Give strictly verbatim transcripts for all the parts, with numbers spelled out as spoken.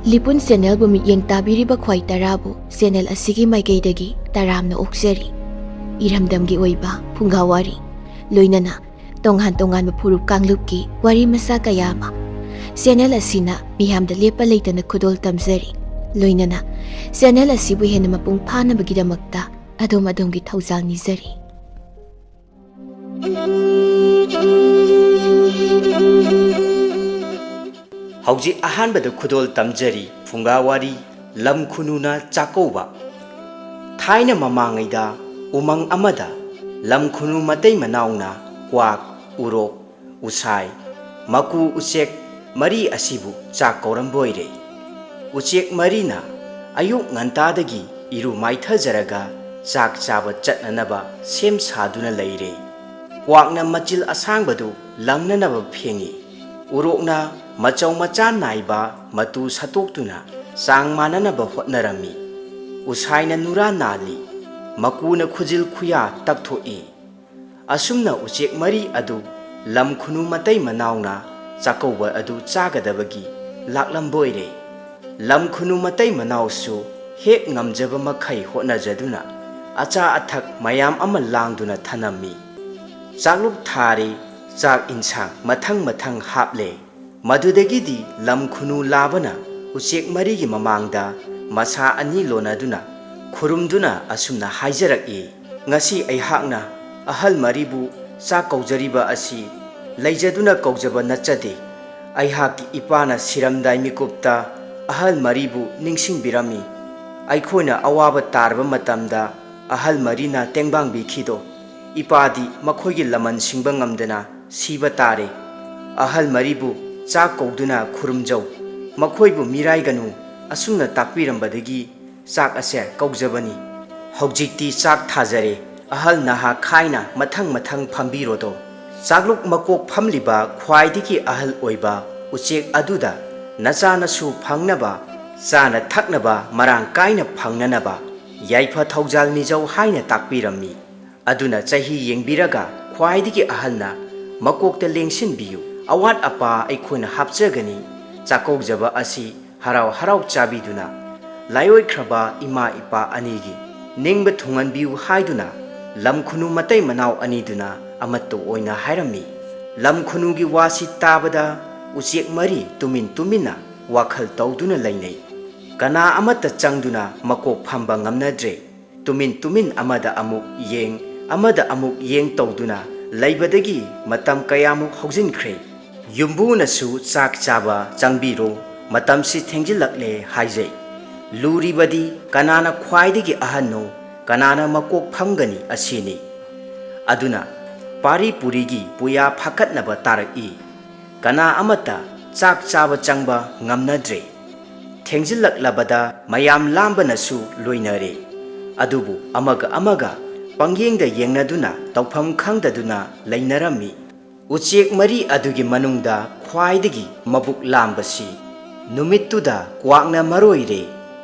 ꯂꯤꯄꯨꯟ ꯆꯦꯅꯦꯜꯕꯨ ꯃꯤꯠꯌꯦꯡ ꯇꯥꯕꯤꯔꯤꯕ ꯈ꯭ꯋꯥꯏ ꯇꯔꯥꯕꯨ ꯆꯦꯅꯦꯜ ꯑꯁꯤꯒꯤ ꯃꯥꯏꯀꯩꯗꯒꯤ ꯇꯔꯥꯝꯅ ꯑꯣꯛꯆꯔꯤ꯫ ꯏꯔꯝꯗꯝꯒꯤ ꯑꯣꯏꯕ ꯐꯨꯡꯒꯥ ꯋꯥꯔꯤ, ꯂꯣꯏꯅꯅ ꯇꯣꯉꯥꯟ ꯇꯣꯉꯥꯟꯕ ꯐꯨꯔꯨꯞ ꯀꯥꯡꯂꯨꯞꯀꯤ ꯋꯥꯔꯤ ꯃꯆꯥ ꯀꯌꯥ ꯑꯃ ꯆꯦꯅꯦꯜ ꯑꯁꯤꯅ ꯃꯤꯌꯥꯝꯗ ꯂꯦꯞꯄ ꯂꯩꯇꯅ ꯈꯨꯗꯣꯜ ꯇꯝꯖꯔꯤ꯫ ꯂꯣꯏꯅꯅ ꯆꯦꯅꯦꯜ ꯑꯁꯤꯕꯨ ꯍꯦꯟꯅ ꯃꯄꯨꯡ ꯐꯥꯅꯕꯒꯤꯗꯃꯛꯇ ꯑꯗꯣꯝ ꯑꯗꯣꯝꯒꯤ ꯊꯧꯖꯥꯜ ꯅꯤꯖꯔꯤ꯫ ꯍꯧꯖꯤꯛ ꯑꯍꯥꯟꯕꯗ ꯈꯨꯗꯣꯜ ꯇꯝꯖꯔꯤ ꯐꯨꯡꯒꯥ ꯋꯥꯔꯤ, ꯂꯝ ꯈꯨꯅꯨꯅ ꯆꯥꯛꯀꯧꯕ꯫ ꯊꯥꯏꯅ ꯃꯃꯥꯡꯉꯩꯗ ꯎꯃꯪ ꯑꯃꯗ ꯂꯝ ꯈꯨꯅꯨ ꯃꯇꯩ ꯃꯅꯥꯎꯅ ꯀ꯭ꯋꯥꯛ, ꯎꯔꯣꯛ, ꯎꯁꯥꯏ, ꯃꯀꯨ ꯎꯆꯦꯛ ꯃꯔꯤ ꯑꯁꯤꯕꯨ ꯆꯥꯛ ꯀꯧꯔꯝꯕ ꯑꯣꯏꯔꯦ꯫ ꯎꯆꯦꯛ ꯃꯔꯤꯅ ꯑꯌꯨꯛ ꯉꯟꯇꯥꯗꯒꯤ ꯏꯔꯨ ꯃꯥꯏꯊꯖꯔꯒ ꯆꯥꯛ ꯆꯥꯕ ꯆꯠꯅꯅꯕ ꯁꯦꯝ ꯁꯥꯗꯨꯅ ꯂꯩꯔꯦ꯫ ꯀ꯭ꯋꯥꯛꯅ ꯃꯆꯤꯜ ꯑꯁꯥꯡꯕꯗꯨ ꯂꯪꯅꯅꯕ ꯐꯦꯡꯏ꯫ ꯎꯔꯣꯛꯅ ꯃꯆꯧ ꯃꯆꯥ ꯅꯥꯏꯕ ꯃꯇꯨ ꯁꯠꯇꯣꯛꯇꯨꯅ ꯆꯥꯡ ꯃꯥꯟꯅꯅꯕ ꯍꯣꯠꯅꯔꯝꯃꯤ꯫ ꯎꯁꯥꯏꯅ ꯅꯨꯔꯥ ꯅꯥꯜꯂꯤ꯫ ꯃꯀꯨꯅ ꯈꯨꯖꯤꯜ ꯈꯨꯌꯥ ꯇꯛꯊꯣꯛꯏ꯫ ꯑꯁꯨꯝꯅ ꯎꯆꯦꯛ ꯃꯔꯤ ꯑꯗꯨ ꯂꯝ ꯈꯨꯅꯨ ꯃꯇꯩ ꯃꯅꯥꯎꯅ ꯆꯥꯛꯀꯧꯕ ꯑꯗꯨ ꯆꯥꯒꯗꯕꯒꯤ ꯂꯥꯛꯂꯝꯕ ꯑꯣꯏꯔꯦ꯫ ꯂꯝ ꯈꯨꯅꯨ ꯃꯇꯩ ꯃꯅꯥꯎꯁꯨ ꯍꯦꯛ ꯉꯝꯖꯕ ꯃꯈꯩ ꯍꯣꯠꯅꯖꯗꯨꯅ ꯑꯆꯥ ꯑꯊꯛ ꯃꯌꯥꯝ ꯑꯃ ꯂꯥꯡꯗꯨꯅ ꯊꯅꯝꯃꯤ꯫ ꯆꯥꯛꯂꯨꯛ ꯊꯥꯔꯦ, ꯆꯥꯛ ꯏꯟꯁꯥꯡ ꯃꯊꯪ ꯃꯊꯪ ꯍꯥꯞꯂꯦ꯫ ꯃꯗꯨꯗꯒꯤꯗꯤ ꯂꯝ ꯈꯨꯅꯨ ꯂꯥꯕꯅ ꯎꯆꯦꯛ ꯃꯔꯤꯒꯤ ꯃꯃꯥꯡꯗ ꯃꯁꯥ ꯑꯅꯤ ꯂꯣꯟꯅꯗꯨꯅ ꯈꯨꯔꯨꯝꯗꯨꯅ ꯑꯁꯨꯝꯅ ꯍꯥꯏꯖꯔꯛꯏ, "ꯉꯁꯤ ꯑꯩꯍꯥꯛꯅ ꯑꯍꯜ ꯃꯔꯤꯕꯨ ꯆꯥꯛ ꯀꯧꯖꯔꯤꯕ ꯑꯁꯤ ꯂꯩꯖꯗꯨꯅ ꯀꯧꯖꯕ ꯅꯠꯆꯗꯦ꯫ ꯑꯩꯍꯥꯛꯀꯤ ꯏꯄꯥꯅ ꯁꯤꯔꯝꯗꯥꯏ ꯃꯤꯀꯨꯞꯇ ꯑꯍꯜ ꯃꯔꯤꯕꯨ ꯅꯤꯡꯁꯤꯡꯕꯤꯔꯝꯃꯤ꯫ ꯑꯩꯈꯣꯏꯅ ꯑꯋꯥꯕ ꯇꯥꯔꯕ ꯃꯇꯝꯗ ꯑꯍꯜ ꯃꯔꯤꯅ ꯇꯦꯡꯕꯥꯡꯕꯤꯈꯤꯗꯣ꯫ ꯏꯄꯥꯗꯤ ꯃꯈꯣꯏꯒꯤ ꯂꯃꯟ ꯁꯤꯡꯕ ꯉꯝꯗꯅ ꯁꯤꯕ ꯇꯥꯔꯦ꯫ ꯑꯍꯜ ꯃꯔꯤꯕꯨ ꯆꯥꯛ ꯀꯧꯗꯨꯅ ꯈꯨꯔꯨꯝꯖꯧ꯫ ꯃꯈꯣꯏꯕꯨ ꯃꯤꯔꯥꯏꯒꯅꯨ"꯫ ꯑꯁꯨꯝꯅ ꯇꯥꯛꯄꯤꯔꯝꯕꯗꯒꯤ ꯆꯥꯛ ꯑꯁꯦ ꯀꯧꯖꯕꯅꯤ꯫ ꯍꯧꯖꯤꯛꯇꯤ ꯆꯥꯛ ꯊꯥꯖꯔꯦ꯫ ꯑꯍꯜ ꯅꯍꯥ ꯈꯥꯏꯅ ꯃꯊꯪ ꯃꯊꯪ ꯐꯝꯕꯤꯔꯣꯗꯣ꯫ ꯆꯥꯛꯂꯨꯛ ꯃꯀꯣꯛ ꯐꯝꯂꯤꯕ ꯈ꯭ꯋꯥꯏꯗꯒꯤ ꯑꯍꯜ ꯑꯣꯏꯕ ꯎꯆꯦꯛ ꯑꯗꯨꯗ ꯅꯆꯥ ꯅꯁꯨ ꯐꯪꯅꯕ, ꯆꯥꯅ ꯊꯛꯅꯕ ꯃꯔꯥꯡ ꯀꯥꯏꯅ ꯐꯪꯅꯅꯕ ꯌꯥꯏꯐ ꯊꯧꯖꯥꯜ ꯅꯤꯖꯧ ꯍꯥꯏꯅ ꯇꯥꯛꯄꯤꯔꯝꯃꯤ꯫ ꯑꯗꯨꯅ ꯆꯍꯤ ꯌꯦꯡꯕꯤꯔꯒ ꯈ꯭ꯋꯥꯏꯗꯒꯤ ꯑꯍꯜꯅ ꯃꯀꯣꯛꯇ ꯂꯦꯡꯁꯤꯟꯕꯤꯌꯨ꯫ ꯑꯋꯥꯠ ꯑꯄꯥ ꯑꯩꯈꯣꯏꯅ ꯍꯥꯞꯆꯒꯅꯤ꯫ ꯆꯥꯛꯀꯧꯖꯕ ꯑꯁꯤ ꯍꯔꯥꯎ ꯍꯔꯥꯎ ꯆꯥꯕꯤꯗꯨꯅ ꯂꯥꯏꯑꯣꯏꯈ꯭ꯔꯕ ꯏꯃꯥ ꯏꯄꯥ ꯑꯅꯤꯒꯤ ꯅꯤꯡꯕ ꯊꯨꯡꯍꯟꯕꯤꯌꯨ ꯍꯥꯏꯗꯨꯅ ꯂꯝ ꯈꯨꯅꯨ ꯃꯇꯩ ꯃꯅꯥꯎ ꯑꯅꯤꯗꯨꯅ ꯑꯃꯠꯇ ꯑꯣꯏꯅ ꯍꯥꯏꯔꯝꯃꯤ꯫ ꯂꯝ ꯈꯨꯅꯨꯒꯤ ꯋꯥꯁꯤ ꯇꯥꯕꯗ ꯎꯆꯦꯛ ꯃꯔꯤ ꯇꯨꯃꯤꯟ ꯇꯨꯃꯤꯟꯅ ꯋꯥꯈꯜ ꯇꯧꯗꯨꯅ ꯂꯩꯅꯩ꯫ ꯀꯅꯥ ꯑꯃꯠꯇ ꯆꯪꯗꯨꯅ ꯃꯀꯣꯛ ꯐꯝꯕ ꯉꯝꯅꯗ꯭ꯔꯦ꯫ ꯇꯨꯃꯤꯟ ꯇꯨꯃꯤꯟ ꯑꯃꯗ ꯑꯃꯨꯛ ꯌꯦꯡ, ꯑꯃꯗ ꯑꯃꯨꯛ ꯌꯦꯡ ꯇꯧꯗꯨꯅ ꯂꯩꯕꯗꯒꯤ ꯃꯇꯝ ꯀꯌꯥꯃꯨꯛ ꯍꯧꯖꯤꯟꯈ꯭ꯔꯦ꯫ ꯌꯨꯝꯕꯨꯅꯁꯨ ꯆꯥꯛ ꯆꯥꯕ ꯆꯪꯕꯤꯔꯣ, ꯃꯇꯝꯁꯤ ꯊꯦꯡꯖꯤꯜꯂꯛꯂꯦ ꯍꯥꯏꯖꯩ꯫ ꯂꯨꯔꯤꯕꯗꯤ ꯀꯅꯥꯅ ꯈ꯭ꯋꯥꯏꯗꯒꯤ ꯑꯍꯟꯅꯣ, ꯀꯅꯥꯅ ꯃꯀꯣꯛ ꯐꯝꯒꯅꯤ ꯑꯁꯤꯅꯤ꯫ ꯑꯗꯨꯅ ꯄꯥꯔꯤ ꯄꯨꯔꯤꯒꯤ ꯄꯨꯌꯥ ꯐꯥꯀꯠꯅꯕ ꯇꯥꯔꯛꯏ꯫ ꯀꯅꯥ ꯑꯃꯠꯇ ꯆꯥꯛ ꯆꯥꯕ ꯆꯪꯕ ꯉꯝꯅꯗ꯭ꯔꯦ꯫ ꯊꯦꯡꯖꯤꯜꯂꯛꯂꯕꯗ ꯃꯌꯥꯝ ꯂꯥꯝꯕꯅꯁꯨ ꯂꯣꯏꯅꯔꯦ꯫ ꯑꯗꯨꯕꯨ ꯑꯃꯒ ꯑꯃꯒ ꯄꯪꯌꯦꯡꯗ ꯌꯦꯡꯅꯗꯨꯅ ꯇꯧꯐꯝ ꯈꯪꯗꯗꯨꯅ ꯂꯩꯅꯔꯝꯃꯤ꯫ ꯎꯆꯦꯛ ꯃꯔꯤ ꯑꯗꯨꯒꯤ ꯃꯅꯨꯡꯗ ꯈ꯭ꯋꯥꯏꯗꯒꯤ ꯃꯕꯨꯛ ꯂꯥꯝꯕꯁꯤ ꯅꯨꯃꯤꯠꯇꯨꯗ ꯀ꯭ꯋꯥꯛꯅ ꯃꯔꯣꯏꯔꯦ꯫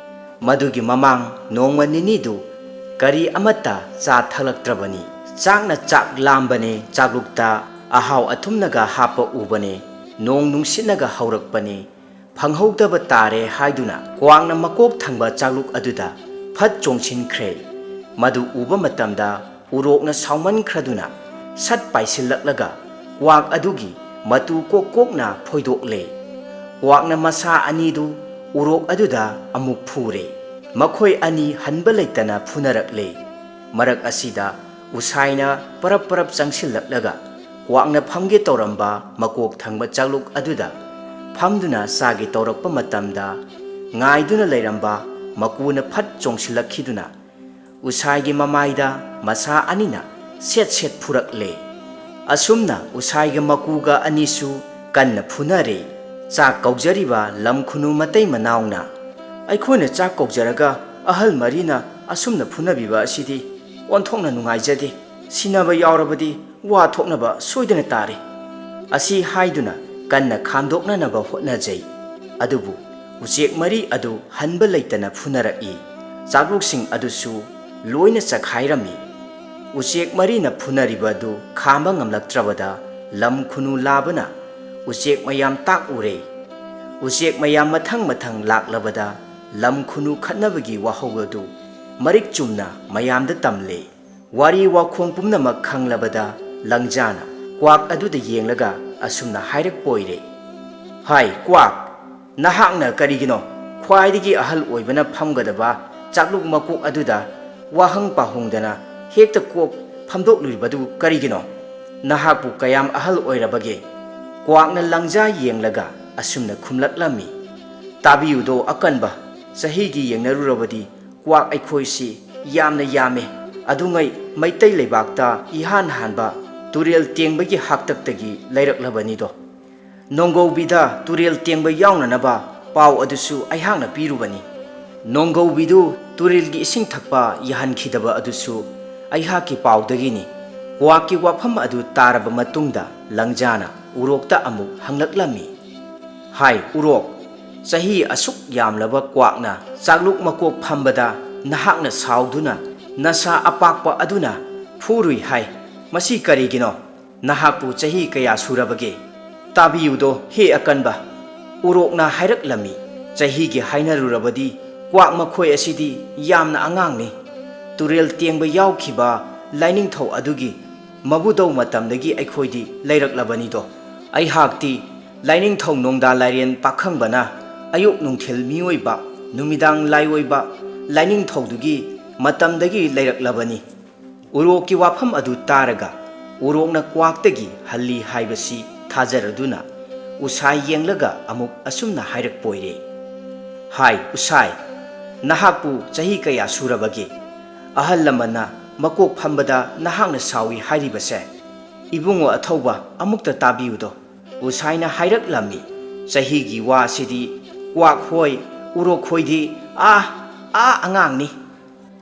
ꯃꯗꯨꯒꯤ ꯃꯃꯥꯡ ꯅꯣꯡꯃ ꯅꯤꯅꯤꯗꯨ ꯀꯔꯤ ꯑꯃꯠꯇ ꯆꯥ ꯊꯛꯂꯛꯇ꯭ꯔꯕꯅꯤ꯫ ꯆꯥꯛꯅ ꯆꯥꯛ ꯂꯥꯝꯕꯅꯦ, ꯆꯥꯛꯂꯨꯛꯇ ꯑꯍꯥꯎ ꯑꯊꯨꯝꯅꯒ ꯍꯥꯞꯄ ꯎꯕꯅꯦ, ꯅꯣꯡ ꯅꯨꯡꯁꯤꯠꯅꯒ ꯍꯧꯔꯛꯄꯅꯦ, ꯐꯪꯍꯧꯗꯕ ꯇꯥꯔꯦ ꯍꯥꯏꯗꯨꯅ ꯀ꯭ꯋꯥꯛꯅ ꯃꯀꯣꯛ ꯊꯪꯕ ꯆꯥꯛꯂꯨꯛ ꯑꯗꯨꯗ ꯐꯠ ꯆꯣꯡꯁꯤꯟꯈ꯭ꯔꯦ꯫ ꯃꯗꯨ ꯎꯕ ꯃꯇꯝꯗ ꯎꯔꯣꯛꯅ ꯁꯥꯎꯃꯟꯈ꯭ꯔꯗꯨꯅ ꯁꯠ ꯄꯥꯏꯁꯤꯜꯂꯛꯂꯒ ꯀ꯭ꯋꯥꯛ ꯑꯗꯨꯒꯤ ꯃꯇꯨ ꯀꯣꯛ ꯀꯣꯛꯅ ꯐꯣꯏꯗꯣꯛꯂꯦ꯫ ꯀ꯭ꯋꯥꯛꯅ ꯃꯁꯥ ꯑꯅꯤꯗꯨ ꯎꯔꯣꯛ ꯑꯗꯨꯗ ꯑꯃꯨꯛ ꯐꯨꯔꯦ꯫ ꯃꯈꯣꯏ ꯑꯅꯤ ꯍꯟꯕ ꯂꯩꯇꯅ ꯐꯨꯅꯔꯛꯂꯦ꯫ ꯃꯔꯛ ꯑꯁꯤꯗ ꯎꯁꯥꯏꯅ ꯄꯔꯞ ꯄꯔꯞ ꯆꯪꯁꯤꯜꯂꯛꯂꯒ ꯀ꯭ꯋꯥꯛꯅ ꯐꯝꯒꯦ ꯇꯧꯔꯝꯕ ꯃꯀꯣꯛ ꯊꯪꯕ ꯆꯥꯛꯂꯨꯛ ꯑꯗꯨꯗ ꯐꯝꯗꯨꯅ ꯆꯥꯒꯦ ꯇꯧꯔꯛꯄ ꯃꯇꯝꯗ ꯉꯥꯏꯗꯨꯅ ꯂꯩꯔꯝꯕ ꯃꯀꯨꯅ ꯐꯠ ꯆꯣꯡꯁꯤꯜꯂꯛꯈꯤꯗꯨꯅ ꯎꯁꯥꯏꯒꯤ ꯃꯃꯥꯏꯗ ꯃꯁꯥ ꯑꯅꯤꯅ ꯁꯦꯠ ꯁꯦꯠ ꯐꯨꯔꯛꯂꯦ꯫ ꯑꯁꯨꯝꯅ ꯎꯁꯥꯏꯒ ꯃꯀꯨꯒ ꯑꯅꯤꯁꯨ ꯀꯟꯅ ꯐꯨꯅꯔꯦ꯫ ꯆꯥꯛ ꯀꯧꯖꯔꯤꯕ ꯂꯝ ꯈꯨꯅꯨ ꯃꯇꯩ ꯃꯅꯥꯎꯅ, "ꯑꯩꯈꯣꯏꯅ ꯆꯥꯛ ꯀꯧꯖꯔꯒ ꯑꯍꯜ ꯃꯔꯤꯅ ꯑꯁꯨꯝꯅ ꯐꯨꯅꯕꯤꯕ ꯑꯁꯤꯗꯤ ꯑꯣꯟꯊꯣꯛꯅ ꯅꯨꯡꯉꯥꯏꯖꯗꯦ꯫ ꯁꯤꯅꯕ ꯌꯥꯎꯔꯕꯗꯤ ꯋꯥ ꯊꯣꯛꯅꯕ ꯁꯣꯏꯗꯅ ꯇꯥꯔꯦ" ꯑꯁꯤ ꯍꯥꯏꯗꯨꯅ ꯀꯟꯅ ꯈꯥꯝꯗꯣꯛꯅꯅꯕ ꯍꯣꯠꯅꯖꯩ꯫ ꯑꯗꯨꯕꯨ ꯎꯆꯦꯛ ꯃꯔꯤ ꯑꯗꯨ ꯍꯟꯕ ꯂꯩꯇꯅ ꯐꯨꯅꯔꯛꯏ꯫ ꯆꯥꯛꯂꯨꯛꯁꯤꯡ ꯑꯗꯨꯁꯨ ꯂꯣꯏꯅ ꯆꯈꯥꯏꯔꯝꯃꯤ꯫ ꯎꯆꯦꯛ ꯃꯔꯤꯅ ꯐꯨꯅꯔꯤꯕ ꯑꯗꯨ ꯈꯥꯝꯕ ꯉꯝꯂꯛꯇ꯭ꯔꯕꯗ ꯂꯝ ꯈꯨꯅꯨ ꯂꯥꯕꯅ ꯎꯆꯦꯛ ꯃꯌꯥꯝ ꯇꯥꯛꯎꯔꯦ꯫ ꯎꯆꯦꯛ ꯃꯌꯥꯝ ꯃꯊꯪ ꯃꯊꯪ ꯂꯥꯛꯂꯕꯗ ꯂꯝ ꯈꯨꯅꯨ ꯈꯠꯅꯕꯒꯤ ꯋꯥꯍꯧ ꯑꯗꯨ ꯃꯔꯤꯛ ꯆꯨꯝꯅ ꯃꯌꯥꯝꯗ ꯇꯝꯂꯦ꯫ ꯋꯥꯔꯤ ꯋꯥꯈꯣꯡ ꯄꯨꯝꯅꯃꯛ ꯈꯪꯂꯕꯗ ꯂꯪꯖꯥꯅ ꯀ꯭ꯋꯥꯛ ꯑꯗꯨꯗ ꯌꯦꯡꯂꯒ ꯑꯁꯨꯝꯅ ꯍꯥꯏꯔꯛꯄ ꯑꯣꯏꯔꯦ, "ꯍꯥꯏ ꯀ꯭ꯋꯥꯛ, ꯅꯍꯥꯛꯅ ꯀꯔꯤꯒꯤꯅꯣ ꯈ꯭ꯋꯥꯏꯗꯒꯤ ꯑꯍꯜ ꯑꯣꯏꯕꯅ ꯐꯝꯒꯗꯕ ꯆꯥꯛꯂꯨꯛ ꯃꯀꯣꯛ ꯑꯗꯨꯗ ꯋꯥꯍꯪ ꯄꯥꯍꯣꯡꯗꯅ ꯍꯦꯛꯇ ꯀꯣꯛ ꯐꯝꯗꯣꯛꯂꯨꯔꯤꯕꯗꯨ ꯀꯔꯤꯒꯤꯅꯣ? ꯅꯍꯥꯛꯄꯨ ꯀꯌꯥꯝ ꯑꯍꯜ ꯑꯣꯏꯔꯕꯒꯦ?" ꯀ꯭ꯋꯥꯛꯅ ꯂꯪꯖꯥ ꯌꯦꯡꯂꯒ ꯑꯁꯨꯝꯅ ꯈꯨꯝꯂꯛꯂꯝꯃꯤ, "ꯇꯥꯕꯤꯌꯨꯗꯣ ꯑꯀꯟꯕ, ꯆꯍꯤꯒꯤ ꯌꯦꯡꯅꯔꯨꯔꯕꯗꯤ ꯀ꯭ꯋꯥꯛ ꯑꯩꯈꯣꯏꯁꯤ ꯌꯥꯝꯅ ꯌꯥꯝꯃꯦ꯫ ꯑꯗꯨꯉꯩ ꯃꯩꯇꯩ ꯂꯩꯕꯥꯛꯇ ꯏꯍꯥꯟ ꯍꯥꯟꯕ ꯇꯨꯔꯦꯜ ꯇꯦꯡꯕꯒꯤ ꯍꯥꯛꯇꯛꯇꯒꯤ ꯂꯩꯔꯛꯂꯕꯅꯤꯗꯣ꯫ ꯅꯣꯡꯒꯧꯕꯤꯗ ꯇꯨꯔꯦꯜ ꯇꯦꯡꯕ ꯌꯥꯎꯅꯅꯕ ꯄꯥꯎ ꯑꯗꯨꯁꯨ ꯑꯩꯍꯥꯛꯅ ꯄꯤꯔꯨꯕꯅꯤ꯫ ꯅꯣꯡꯒꯧꯕꯤꯗꯨ ꯇꯨꯔꯦꯜꯒꯤ ꯏꯁꯤꯡ ꯊꯛꯄ ꯌꯥꯍꯟꯈꯤꯗꯕ ꯑꯗꯨꯁꯨ ꯑꯩꯍꯥꯛꯀꯤ ꯄꯥꯎꯗꯒꯤꯅꯤ꯫" ꯀ꯭ꯋꯥꯛꯀꯤ ꯋꯥꯐꯝ ꯑꯗꯨ ꯇꯥꯔꯕ ꯃꯇꯨꯡꯗ ꯂꯪꯖꯥꯅ ꯎꯔꯣꯛꯇ ꯑꯃꯨꯛ ꯍꯪꯂꯛꯂꯝꯃꯤ, "ꯍꯥꯏ ꯎꯔꯣꯛ, ꯆꯍꯤ ꯑꯁꯨꯛ ꯌꯥꯝꯂꯕ ꯀ꯭ꯋꯥꯛꯅ ꯆꯥꯛꯂꯨꯛ ꯃꯀꯣꯛ ꯐꯝꯕꯗ ꯅꯍꯥꯛꯅ ꯁꯥꯎꯗꯨꯅ ꯅꯁꯥ ꯑꯄꯥꯛꯄ ꯑꯗꯨꯅ ꯐꯨꯔꯨꯏ ꯍꯥꯏ꯫ ꯃꯁꯤ ꯀꯔꯤꯒꯤꯅꯣ? ꯅꯍꯥꯛꯄꯨ ꯆꯍꯤ ꯀꯌꯥ ꯁꯨꯔꯕꯒꯦ? ꯇꯥꯕꯤꯌꯨꯗꯣ ꯍꯦ ꯑꯀꯟꯕ꯫" ꯎꯔꯣꯛꯅ ꯍꯥꯏꯔꯛꯂꯝꯃꯤ, "ꯆꯍꯤꯒꯤ ꯍꯥꯏꯅꯔꯨꯔꯕꯗꯤ ꯀ꯭ꯋꯥꯛ ꯃꯈꯣꯏ ꯑꯁꯤꯗꯤ ꯌꯥꯝꯅ ꯑꯉꯥꯡꯅꯤ꯫ ꯇꯨꯔꯦꯜ ꯇꯦꯡꯕ ꯌꯥꯎꯈꯤꯕ ꯂꯥꯏꯅꯤꯡꯊꯧ ꯑꯗꯨꯒꯤ ꯃꯕꯨꯗꯧ ꯃꯇꯝꯗꯒꯤ ꯑꯩꯈꯣꯏꯗꯤ ꯂꯩꯔꯛꯂꯕꯅꯤꯗꯣ꯫ ꯑꯩꯍꯥꯛꯇꯤ ꯂꯥꯏꯅꯤꯡꯊꯧ ꯅꯣꯡꯗꯥ ꯂꯥꯏꯔꯦꯟ ꯄꯥꯈꯪꯕꯅ ꯑꯌꯨꯛ ꯅꯨꯡꯊꯤꯜ ꯃꯤꯑꯣꯏꯕ, ꯅꯨꯃꯤꯗꯥꯡ ꯂꯥꯏꯑꯣꯏꯕ ꯂꯥꯏꯅꯤꯡꯊꯧꯗꯨꯒꯤ ꯃꯇꯝꯗꯒꯤ ꯂꯩꯔꯛꯂꯕꯅꯤ꯫" ꯎꯔꯣꯛꯀꯤ ꯋꯥꯐꯝ ꯑꯗꯨ ꯇꯥꯔꯒ ꯎꯔꯣꯛꯅ ꯀ꯭ꯋꯥꯛꯇꯒꯤ ꯍꯜꯂꯤ ꯍꯥꯏꯕꯁꯤ ꯊꯥꯖꯔꯗꯨꯅ ꯎꯁꯥꯏ ꯌꯦꯡꯂꯒ ꯑꯃꯨꯛ ꯑꯁꯨꯝꯅ ꯍꯥꯏꯔꯛꯄ ꯑꯣꯏꯔꯦ, "ꯍꯥꯏ ꯎꯁꯥꯏ, ꯅꯍꯥꯛꯄꯨ ꯆꯍꯤ ꯀꯌꯥ ꯁꯨꯔꯕꯒꯦ? ꯑꯍꯜ ꯂꯃꯟꯅ ꯃꯀꯣꯛ ꯐꯝꯕꯗ ꯅꯍꯥꯛꯅ ꯁꯥꯎꯏ ꯍꯥꯏꯔꯤꯕꯁꯦ? ꯏꯕꯨꯡꯉꯣ ꯑꯊꯧꯕ, ꯑꯃꯨꯛꯇ ꯇꯥꯕꯤꯌꯨꯗꯣ꯫" ꯎꯁꯥꯏꯅ ꯍꯥꯏꯔꯛꯂꯝꯃꯤ, "ꯆꯍꯤꯒꯤ ꯋꯥꯁꯤꯗꯤ ꯀ꯭ꯋꯥꯛ ꯍꯣꯏ, ꯎꯔꯣꯛ ꯍꯣꯏꯗꯤ ꯑꯥ, ꯑꯥ ꯑꯉꯥꯡꯅꯤ꯫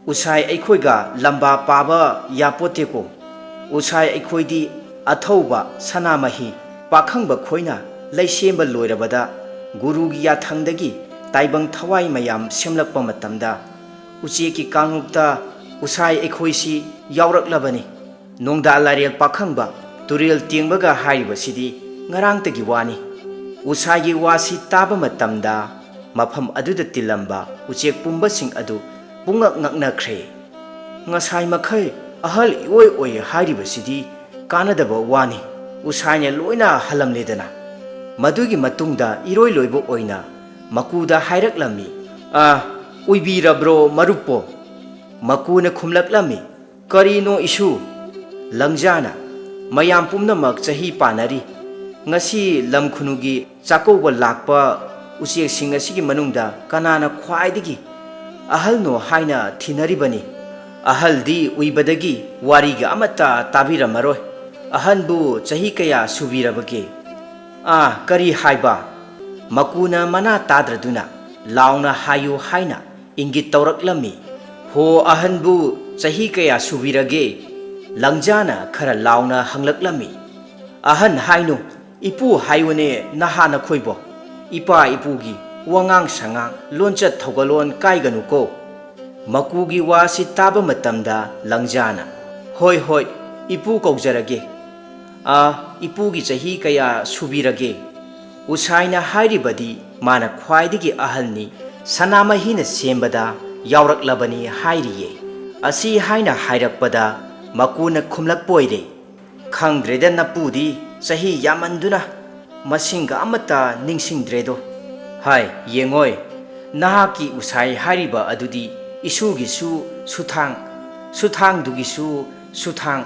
ꯎꯁꯥꯏ ꯑꯩꯈꯣꯏꯒ ꯂꯝꯕꯥ ꯄꯥꯕ ꯌꯥꯄꯣꯠꯇꯦꯀꯣ꯫ ꯎꯁꯥꯏ ꯑꯩꯈꯣꯏꯗꯤ ꯑꯊꯧꯕ ꯁꯅꯥꯃꯍꯤ ꯄꯥꯈꯪꯕ ꯈꯣꯏꯅ ꯂꯩꯁꯦꯝꯕ ꯂꯣꯏꯔꯕꯗ ꯒꯨꯔꯨꯒꯤ ꯌꯥꯊꯪꯗꯒꯤ ꯇꯥꯏꯕꯪ ꯊꯋꯥꯏ ꯃꯌꯥꯝ ꯁꯦꯝꯂꯛꯄ ꯃꯇꯝꯗ ꯎꯆꯦꯛꯀꯤ ꯀꯥꯡꯂꯨꯞꯇ ꯎꯁꯥꯏ ꯑꯩꯈꯣꯏꯁꯤ ꯌꯥꯎꯔꯛꯂꯕꯅꯤ꯫ ꯅꯣꯡꯗꯥ ꯂꯥꯏꯔꯦꯜ ꯄꯥꯈꯪꯕ ꯇꯨꯔꯦꯜ ꯇꯦꯡꯕꯒ ꯍꯥꯏꯔꯤꯕꯁꯤꯗꯤ ꯉꯔꯥꯡꯇꯒꯤ ꯋꯥꯅꯤ꯫" ꯎꯁꯥꯏꯒꯤ ꯋꯥꯁꯤ ꯇꯥꯕ ꯃꯇꯝꯗ ꯃꯐꯝ ꯑꯗꯨꯗ ꯇꯤꯜꯂꯝꯕ ꯎꯆꯦꯛ ꯄꯨꯝꯕꯁꯤꯡ ꯑꯗꯨ ꯄꯨꯡꯉꯛ ꯉꯛꯅꯈ꯭ꯔꯦ꯫ ꯉꯁꯥꯏ ꯃꯈꯩ ꯑꯍꯜ ꯏꯑꯣꯏ ꯑꯣꯏ ꯍꯥꯏꯔꯤꯕꯁꯤꯗꯤ ꯀꯥꯟꯅꯗꯕ ꯋꯥꯅꯤ꯫ ꯎꯁꯥꯏꯅ ꯂꯣꯏꯅ ꯍꯜꯂꯝꯂꯦꯗꯅ꯫ ꯃꯗꯨꯒꯤ ꯃꯇꯨꯡꯗ ꯏꯔꯣꯏ ꯂꯣꯏꯕ ꯑꯣꯏꯅ ꯃꯀꯨꯗ ꯍꯥꯏꯔꯛꯂꯝꯃꯤ, "ꯑ, ꯎꯏꯕꯤꯔꯕ꯭ꯔꯣ ꯃꯔꯨꯞꯄꯣ?" ꯃꯀꯨꯅ ꯈꯨꯝꯂꯛꯂꯝꯃꯤ, "ꯀꯔꯤꯅꯣ ꯏꯁꯨ?" ꯂꯪꯖꯥꯅ, "ꯃꯌꯥꯝ ꯄꯨꯝꯅꯃꯛ ꯆꯍꯤ ꯄꯥꯟꯅꯔꯤ꯫ ꯉꯁꯤ ꯂꯝ ꯈꯨꯅꯨꯒꯤ ꯆꯥꯛꯀꯧꯕ ꯂꯥꯛꯄ ꯎꯆꯦꯛꯁꯤꯡ ꯑꯁꯤꯒꯤ ꯃꯅꯨꯡꯗ ꯀꯅꯥꯅ ꯈ꯭ꯋꯥꯏꯗꯒꯤ ꯑꯍꯜꯅꯣ ꯍꯥꯏꯅ ꯊꯤꯅꯔꯤꯕꯅꯤ꯫ ꯑꯍꯜꯗꯤ ꯎꯏꯕꯗꯒꯤ ꯋꯥꯔꯤꯒ ꯑꯃꯠꯇ ꯇꯥꯕꯤꯔꯝꯃꯔꯣꯏ꯫ ꯑꯍꯟꯕꯨ ꯆꯍꯤ ꯀꯌꯥ ꯁꯨꯕꯤꯔꯕꯒꯦ?" "ꯑꯥ, ꯀꯔꯤ ꯍꯥꯏꯕ?" ꯃꯀꯨꯅ ꯃꯅꯥ ꯇꯥꯗ꯭ꯔꯗꯨꯅ ꯂꯥꯎꯅ ꯍꯥꯏꯌꯨ ꯍꯥꯏꯅ ꯏꯪꯒꯤꯠ ꯇꯧꯔꯛꯂꯝꯃꯤ꯫ "ꯍꯣ, ꯑꯍꯟꯕꯨ ꯆꯍꯤ ꯀꯌꯥ ꯁꯨꯕꯤꯔꯒꯦ?" ꯂꯪꯖꯥꯅ ꯈꯔ ꯂꯥꯎꯅ ꯍꯪꯂꯛꯂꯝꯃꯤ꯫ "ꯑꯍꯟ ꯍꯥꯏꯅꯨ, ꯏꯄꯨ ꯍꯥꯏꯌꯨꯅꯦ, ꯅꯍꯥ ꯅꯈꯣꯏꯕꯣ꯫ ꯏꯄꯥ ꯏꯄꯨꯒꯤ ꯋꯥꯉꯥꯡ ꯁꯉꯥꯡ, ꯂꯣꯟꯆꯠ ꯊꯧꯒꯜꯂꯣꯟ ꯀꯥꯏꯒꯅꯨꯀꯣ꯫" ꯃꯀꯨꯒꯤ ꯋꯥꯁꯤ ꯇꯥꯕ ꯃꯇꯝꯗ ꯂꯪꯖꯥꯅ, "ꯍꯣꯏ, ꯍꯣꯏ, ꯏꯄꯨ ꯀꯧꯖꯔꯒꯦ꯫ ꯑꯥ, ꯏꯄꯨꯒꯤ ꯆꯍꯤ ꯀꯌꯥ ꯁꯨꯕꯤꯔꯒꯦ?" ꯎꯁꯥꯏꯅ ꯍꯥꯏꯔꯤꯕꯗꯤ ꯃꯥꯅ ꯈ꯭ꯋꯥꯏꯗꯒꯤ ꯑꯍꯜꯅꯤ, ꯁꯅꯥꯃꯍꯤꯅ ꯁꯦꯝꯕꯗ ꯌꯥꯎꯔꯛꯂꯕꯅꯤ ꯍꯥꯏꯔꯤꯌꯦ꯫ ꯑꯁꯤ ꯍꯥꯏꯅ ꯍꯥꯏꯔꯛꯄꯗ ꯃꯀꯨꯅ ꯈꯨꯝꯂꯛꯄ ꯑꯣꯏꯔꯦ, "ꯈꯪꯗ꯭ꯔꯦꯗ ꯅꯄꯨꯗꯤ, ꯆꯍꯤ ꯌꯥꯝꯃꯟꯗꯨꯅ ꯃꯁꯤꯡꯒ ꯑꯃꯠꯇ ꯅꯤꯡꯁꯤꯡꯗ꯭ꯔꯦꯗꯣ꯫ ꯍꯥꯏ, ꯌꯦꯡꯉꯣꯏ, ꯅꯍꯥꯛꯀꯤ ꯎꯁꯥꯏ ꯍꯥꯏꯔꯤꯕ ꯑꯗꯨꯗꯤ ꯏꯁꯨꯒꯤꯁꯨ ꯁꯨꯊꯥꯡ, ꯁꯨꯊꯥꯡꯗꯨꯒꯤꯁꯨ ꯁꯨꯊꯥꯡ,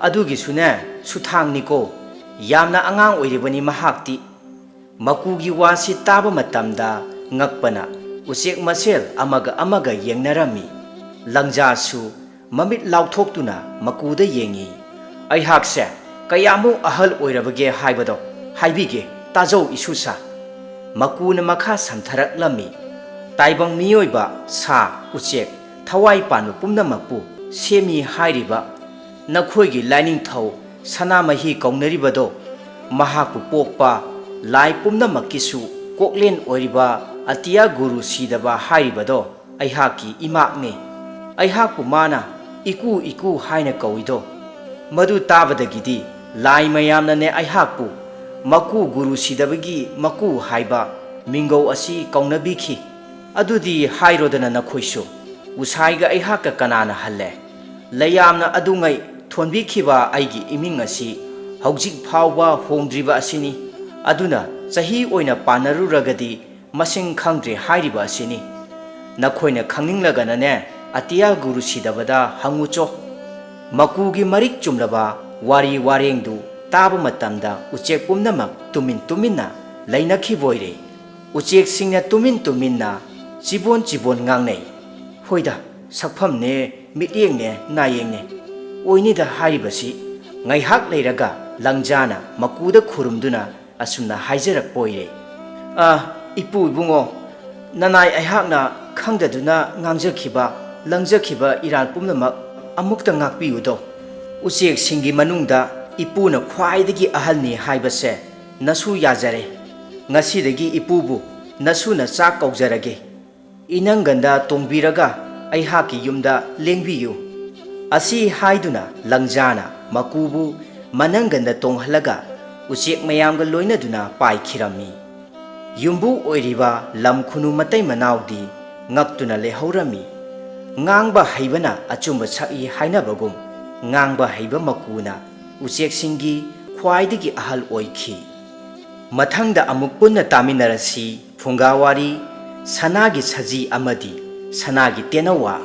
ꯑꯗꯨꯒꯤꯁꯨꯅꯦ ꯁꯨꯊꯥꯡꯅꯤꯀꯣ꯫ ꯌꯥꯝꯅ ꯑꯉꯥꯡ ꯑꯣꯏꯔꯤꯕꯅꯤ ꯃꯍꯥꯛꯇꯤ꯫" ꯃꯀꯨꯒꯤ ꯋꯥꯁꯤ ꯇꯥꯕ ꯃꯇꯝꯗ ꯉꯛꯄꯅ ꯎꯆꯦꯛ ꯃꯁꯦꯜ ꯑꯃꯒ ꯑꯃꯒ ꯌꯦꯡꯅꯔꯝꯃꯤ꯫ ꯂꯪꯖꯥꯁꯨ ꯃꯃꯤꯠ ꯂꯥꯎꯊꯣꯛꯇꯨꯅ ꯃꯀꯨꯗ ꯌꯦꯡꯉꯤ꯫ "ꯑꯩꯍꯥꯛꯁꯦ ꯀꯌꯥꯃꯨꯛ ꯑꯍꯜ ꯑꯣꯏꯔꯕꯒꯦ ꯍꯥꯏꯕꯗꯣ ꯍꯥꯏꯕꯤꯒꯦ, ꯇꯥꯖꯧ ꯏꯁꯨꯁꯥ꯫" ꯃꯀꯨꯅ ꯃꯈꯥ ꯁꯝꯊꯔꯛꯂꯝꯃꯤ, "ꯇꯥꯏꯕꯪ ꯃꯤꯑꯣꯏꯕ, ꯁꯥ, ꯎꯆꯦꯛ, ꯊꯋꯥꯏ ꯄꯥꯟꯕ ꯄꯨꯝꯅꯃꯛꯄꯨ ꯁꯦꯝꯃꯤ ꯍꯥꯏꯔꯤꯕ ꯅꯈꯣꯏꯒꯤ ꯂꯥꯏꯅꯤꯡꯊꯧ ꯁꯅꯥꯃꯍꯤ ꯀꯧꯅꯔꯤꯕꯗꯣ, ꯃꯍꯥꯛꯄꯨ ꯄꯣꯛꯄ ꯂꯥꯏ ꯄꯨꯝꯅꯃꯛꯀꯤꯁꯨ ꯀꯣꯛꯂꯦꯟ ꯑꯣꯏꯔꯤꯕ ꯑꯇꯤꯌꯥ ꯒꯨꯔꯨ ꯁꯤꯗꯕ ꯍꯥꯏꯔꯤꯕꯗꯣ ꯑꯩꯍꯥꯛꯀꯤ ꯏꯃꯥꯛꯅꯦ꯫ ꯑꯩꯍꯥꯛꯄꯨ ꯃꯥꯅ ꯏꯀꯨ ꯏꯀꯨ ꯍꯥꯏꯅ ꯀꯧꯏꯗꯣ, ꯃꯗꯨ ꯇꯥꯕꯗꯒꯤꯗꯤ ꯂꯥꯏ ꯃꯌꯥꯝꯅꯅꯦ ꯑꯩꯍꯥꯛꯄꯨ ꯃꯀꯨ ꯒꯨꯔꯨ ꯁꯤꯗꯕꯒꯤ ꯃꯀꯨ ꯍꯥꯏꯕ ꯃꯤꯡꯒꯧ ꯑꯁꯤ ꯀꯧꯅꯕꯤꯈꯤ꯫ ꯑꯗꯨꯗꯤ ꯍꯥꯏꯔꯣꯗꯅ ꯅꯈꯣꯏꯁꯨ, ꯎꯁꯥꯏꯒ ꯑꯩꯍꯥꯛꯀ ꯀꯅꯥꯅ ꯍꯜꯂꯦ? ꯂꯩꯌꯥꯝꯅ ꯑꯗꯨꯉꯩ ꯊꯣꯟꯕꯤꯈꯤꯕ ꯑꯩꯒꯤ ꯏꯃꯤꯡ ꯑꯁꯤ ꯍꯧꯖꯤꯛ ꯐꯥꯎꯕ ꯍꯣꯡꯗ꯭ꯔꯤꯕ ꯑꯁꯤꯅꯤ꯫ ꯑꯗꯨꯅ ꯆꯍꯤ ꯑꯣꯏꯅ ꯄꯥꯟꯅꯔꯨꯔꯒꯗꯤ ꯃꯁꯤꯡ ꯈꯪꯗ꯭ꯔꯦ ꯍꯥꯏꯔꯤꯕ ꯑꯁꯤꯅꯤ꯫ ꯅꯈꯣꯏꯅ ꯈꯪꯅꯤꯡꯂꯒꯅꯅꯦ, ꯑꯇꯤꯌꯥ ꯒꯨꯔꯨ ꯁꯤꯗꯕꯗ ꯍꯪꯉꯨꯆꯣ꯫ ꯃꯀꯨꯒꯤ ꯃꯔꯤꯛ ꯆꯨꯝꯂꯕ ꯋꯥꯔꯤ ꯋꯥꯔꯦꯡꯗꯨ ꯇꯥꯕ ꯃꯇꯝꯗ ꯎꯆꯦꯛ ꯄꯨꯝꯅꯃꯛ ꯇꯨꯃꯤꯟ ꯇꯨꯃꯤꯟꯅ ꯂꯩꯅꯈꯤꯕ ꯑꯣꯏꯔꯦ꯫ ꯎꯆꯦꯛꯁꯤꯡꯅ ꯇꯨꯃꯤꯟ ꯇꯨꯃꯤꯟꯅ ꯆꯤꯕꯣꯟ ꯆꯤꯕꯣꯟ ꯉꯥꯡꯅꯩ꯫ ꯍꯣꯏꯗ, ꯁꯛꯐꯝꯅꯦ, ꯃꯤꯠꯌꯦꯡꯅꯦ, ꯅꯥꯌꯦꯡꯅꯦ꯫ ꯑꯣꯏꯅꯤꯗ ꯍꯥꯏꯔꯤꯕꯁꯤ꯫ ꯉꯥꯏꯍꯥꯛ ꯂꯩꯔꯒ ꯂꯪꯖꯥꯅ ꯃꯀꯨꯗ ꯈꯨꯔꯨꯝꯗꯨꯅ ꯑꯁꯨꯝꯅ ꯍꯥꯏꯖꯔꯛꯄ ꯑꯣꯏꯔꯦ꯫ "ꯑ, ꯏꯄꯨ ꯏꯕꯨꯡꯉꯣ, ꯅꯅꯥꯏ ꯑꯩꯍꯥꯛꯅ ꯈꯪꯗꯗꯨꯅ ꯉꯥꯡꯖꯈꯤꯕ, ꯂꯪꯖꯈꯤꯕ ꯏꯔꯥꯟ ꯄꯨꯝꯅꯃꯛ ꯑꯃꯨꯛꯇ ꯉꯥꯛꯄꯤꯌꯨꯗꯣ꯫ ꯎꯆꯦꯛꯁꯤꯡꯒꯤ ꯃꯅꯨꯡꯗ ꯏꯄꯨꯅ ꯈ꯭ꯋꯥꯏꯗꯒꯤ ꯑꯍꯜꯅꯤ ꯍꯥꯏꯕꯁꯦ ꯅꯁꯨ ꯌꯥꯖꯔꯦ꯫ ꯉꯁꯤꯗꯒꯤ ꯏꯄꯨꯕꯨ ꯅꯁꯨꯅ ꯆꯥꯛ ꯀꯧꯖꯔꯒꯦ꯫ ꯏꯅꯪꯒꯟꯗ ꯇꯣꯡꯕꯤꯔꯒ ꯑꯩꯍꯥꯛꯀꯤ ꯌꯨꯝꯗ ꯂꯦꯡꯕꯤꯌꯨ"꯫ ꯑꯁꯤ ꯍꯥꯏꯗꯨꯅ ꯂꯪꯖꯥꯅ ꯃꯀꯨꯕꯨ ꯃꯅꯪꯒꯟꯗ ꯇꯣꯡꯍꯜꯂꯒ ꯎꯆꯦꯛ ꯃꯌꯥꯝꯒ ꯂꯣꯏꯅꯗꯨꯅ ꯄꯥꯏꯈꯤꯔꯝꯃꯤ꯫ ꯌꯨꯝꯕꯨ ꯑꯣꯏꯔꯤꯕ ꯂꯝ ꯈꯨꯅꯨ ꯃꯇꯩ ꯃꯅꯥꯎꯗꯤ ꯉꯛꯇꯨꯅ ꯂꯩꯍꯧꯔꯝꯃꯤ꯫ ꯉꯥꯡꯕ ꯍꯩꯕꯅ ꯑꯆꯨꯝꯕ ꯁꯛꯏ ꯍꯥꯏꯅꯕꯒꯨꯝ, ꯉꯥꯡꯕ ꯍꯩꯕ ꯃꯀꯨꯅ ꯎꯆꯦꯛꯁꯤꯡꯒꯤ ꯈ꯭ꯋꯥꯏꯗꯒꯤ ꯑꯍꯜ ꯑꯣꯏꯈꯤ꯫ ꯃꯊꯪꯗ ꯑꯃꯨꯛ ꯄꯨꯟꯅ ꯇꯥꯃꯤꯟꯅꯔꯁꯤ꯫ ꯐꯨꯡꯒꯥꯋꯥꯔꯤ, ꯁꯅꯥꯒꯤ ꯁꯖꯤ ꯑꯃꯗꯤ ꯁꯅꯥꯒꯤ ꯇꯦꯅꯋꯥ꯫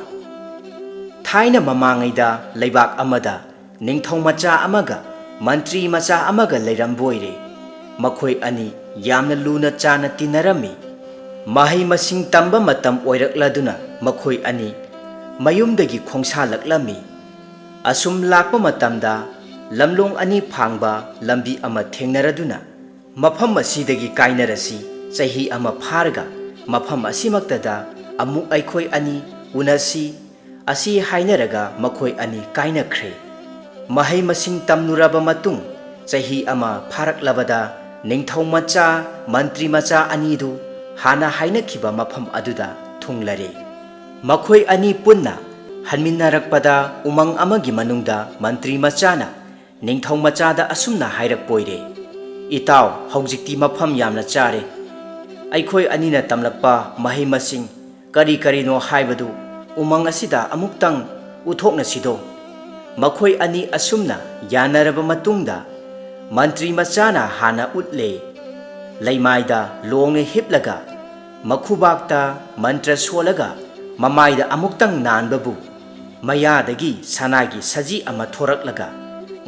ꯊꯥꯏꯅ ꯃꯃꯥꯡꯉꯩꯗ ꯂꯩꯕꯥꯛ ꯑꯃꯗ ꯅꯤꯡꯊꯧ ꯃꯆꯥ ꯑꯃꯒ ꯃꯟꯇ꯭ꯔꯤ ꯃꯆꯥ ꯑꯃꯒ ꯂꯩꯔꯝꯕ ꯑꯣꯏꯔꯦ꯫ ꯃꯈꯣꯏ ꯑꯅꯤ ꯌꯥꯝꯅ ꯂꯨꯅ ꯆꯥꯟꯅ ꯇꯤꯟꯅꯔꯝꯃꯤ꯫ ꯃꯍꯩ ꯃꯁꯤꯡ ꯇꯝꯕ ꯃꯇꯝ ꯑꯣꯏꯔꯛꯂꯗꯨꯅ ꯃꯈꯣꯏ ꯑꯅꯤ ꯃꯌꯨꯝꯗꯒꯤ ꯈꯣꯡꯁꯥꯜꯂꯛꯂꯝꯃꯤ꯫ ꯑꯁꯨꯝ ꯂꯥꯛꯄ ꯃꯇꯝꯗ ꯂꯝꯂꯣꯡ ꯑꯅꯤ ꯐꯥꯡꯕ ꯂꯝꯕꯤ ꯑꯃ ꯊꯦꯡꯅꯔꯗꯨꯅ, "ꯃꯐꯝ ꯑꯁꯤꯗꯒꯤ ꯀꯥꯏꯅꯔꯁꯤ, ꯆꯍꯤ ꯑꯃ ꯐꯥꯔꯒ ꯃꯐꯝ ꯑꯁꯤꯃꯛꯇꯗ ꯑꯃꯨꯛ ꯑꯩꯈꯣꯏ ꯑꯅꯤ ꯎꯅꯁꯤ" ꯑꯁꯤ ꯍꯥꯏꯅꯔꯒ ꯃꯈꯣꯏ ꯑꯅꯤ ꯀꯥꯏꯅꯈ꯭ꯔꯦ꯫ ꯃꯍꯩ ꯃꯁꯤꯡ ꯇꯝꯂꯨꯔꯕ ꯃꯇꯨꯡ, ꯆꯍꯤ ꯑꯃ ꯐꯥꯔꯛꯂꯕꯗ ꯅꯤꯡꯊꯧ ꯃꯆꯥ, ꯃꯟꯇ꯭ꯔꯤ ꯃꯆꯥ ꯑꯅꯤꯗꯨ ꯍꯥꯟꯅ ꯍꯥꯏꯅꯈꯤꯕ ꯃꯐꯝ ꯑꯗꯨꯗ ꯊꯨꯡꯂꯔꯦ꯫ ꯃꯈꯣꯏ ꯑꯅꯤ ꯄꯨꯟꯅ ꯍꯟꯃꯤꯟꯅꯔꯛꯄꯗ ꯎꯃꯪ ꯑꯃꯒꯤ ꯃꯅꯨꯡꯗ ꯃꯟꯇ꯭ꯔꯤ ꯃꯆꯥꯅ ꯅꯤꯡꯊꯧ ꯃꯆꯥꯗ ꯑꯁꯨꯝꯅ ꯍꯥꯏꯔꯛꯄ ꯑꯣꯏꯔꯦ, "ꯏꯇꯥꯎ, ꯍꯧꯖꯤꯛꯇꯤ ꯃꯐꯝ ꯌꯥꯝꯅ ꯆꯥꯔꯦ꯫ ꯑꯩꯈꯣꯏ ꯑꯅꯤꯅ ꯇꯝꯂꯛꯄ ꯃꯍꯩ ꯃꯁꯤꯡ ꯀꯔꯤ ꯀꯔꯤꯅꯣ ꯍꯥꯏꯕꯗꯨ ꯎꯃꯪ ꯑꯁꯤꯗ ꯑꯃꯨꯛꯇꯪ ꯎꯠꯊꯣꯛꯅꯁꯤꯗꯣ?" ꯃꯈꯣꯏ ꯑꯅꯤ ꯑꯁꯨꯝꯅ ꯌꯥꯅꯔꯕ ꯃꯇꯨꯡꯗ, ꯃꯟꯇ꯭ꯔꯤ ꯃꯆꯥꯅ ꯍꯥꯟꯅ ꯎꯠꯂꯦ꯫ ꯂꯩꯃꯥꯏꯗ ꯂꯣꯡꯅ ꯍꯤꯞꯂꯒ, ꯃꯈꯨꯕꯥꯛꯇ ꯃꯟꯇ꯭ꯔ ꯁꯣꯜꯂꯒ, ꯃꯃꯥꯏꯗ ꯑꯃꯨꯛꯇꯪ ꯅꯥꯟꯕꯕꯨ, ꯃꯌꯥꯗꯒꯤ ꯁꯅꯥꯒꯤ ꯁꯖꯤ ꯑꯃ ꯊꯣꯔꯛꯂꯒ,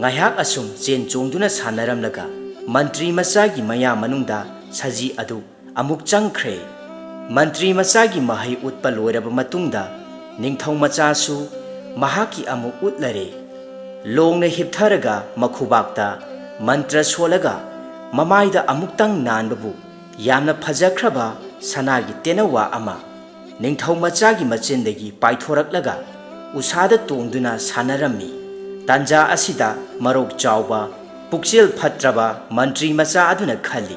ꯉꯥꯏꯍꯥꯛ ꯑꯁꯨꯝ ꯆꯦꯟ ꯆꯣꯡꯗꯨꯅ ꯁꯥꯟꯅꯔꯝꯂꯒ, ꯃꯟꯇ꯭ꯔꯤ ꯃꯆꯥꯒꯤ ꯃꯌꯥ ꯃꯅꯨꯡꯗ ꯁꯖꯤ ꯑꯗꯨ ꯑꯃꯨꯛ ꯆꯪꯈ꯭ꯔꯦ꯫ ꯃꯟꯇ꯭ꯔꯤ ꯃꯆꯥꯒꯤ ꯃꯍꯩ ꯎꯠꯄ ꯂꯣꯏꯔꯕ ꯃꯇꯨꯡꯗ, ꯅꯤꯡꯊꯧ ꯃꯆꯥꯁꯨ ꯃꯍꯥꯛꯀꯤ ꯑꯃꯨꯛ ꯎꯠꯂꯔꯦ꯫ ꯂꯣꯡꯅ ꯍꯤꯞꯊꯔꯒ, ꯃꯈꯨꯕꯥꯛꯇ ꯃꯟꯇ꯭ꯔ ꯁꯣꯜꯂꯒ, ꯃꯃꯥꯏꯗ ꯑꯃꯨꯛꯇꯪ ꯅꯥꯟꯕꯕꯨ, ꯌꯥꯝꯅ ꯐꯖꯈ꯭ꯔꯕ ꯁꯅꯥꯒꯤ ꯇꯦꯅꯋꯥ ꯑꯃ ꯅꯤꯡꯊꯧ ꯃꯆꯥꯒꯤ ꯃꯆꯤꯟꯗꯒꯤ ꯄꯥꯏꯊꯣꯔꯛꯂꯒ, ꯎꯁꯥꯗ ꯇꯣꯡꯗꯨꯅ ꯁꯥꯟꯅꯔꯝꯃꯤ꯫ ꯇꯥꯟꯖꯥ ꯑꯁꯤꯗ ꯃꯔꯣꯛ ꯆꯥꯎꯕ, ꯄꯨꯛꯆꯦꯜ ꯐꯠꯇ꯭ꯔꯕ ꯃꯟꯇ꯭ꯔꯤ ꯃꯆꯥ ꯑꯗꯨꯅ ꯈꯜꯂꯤ,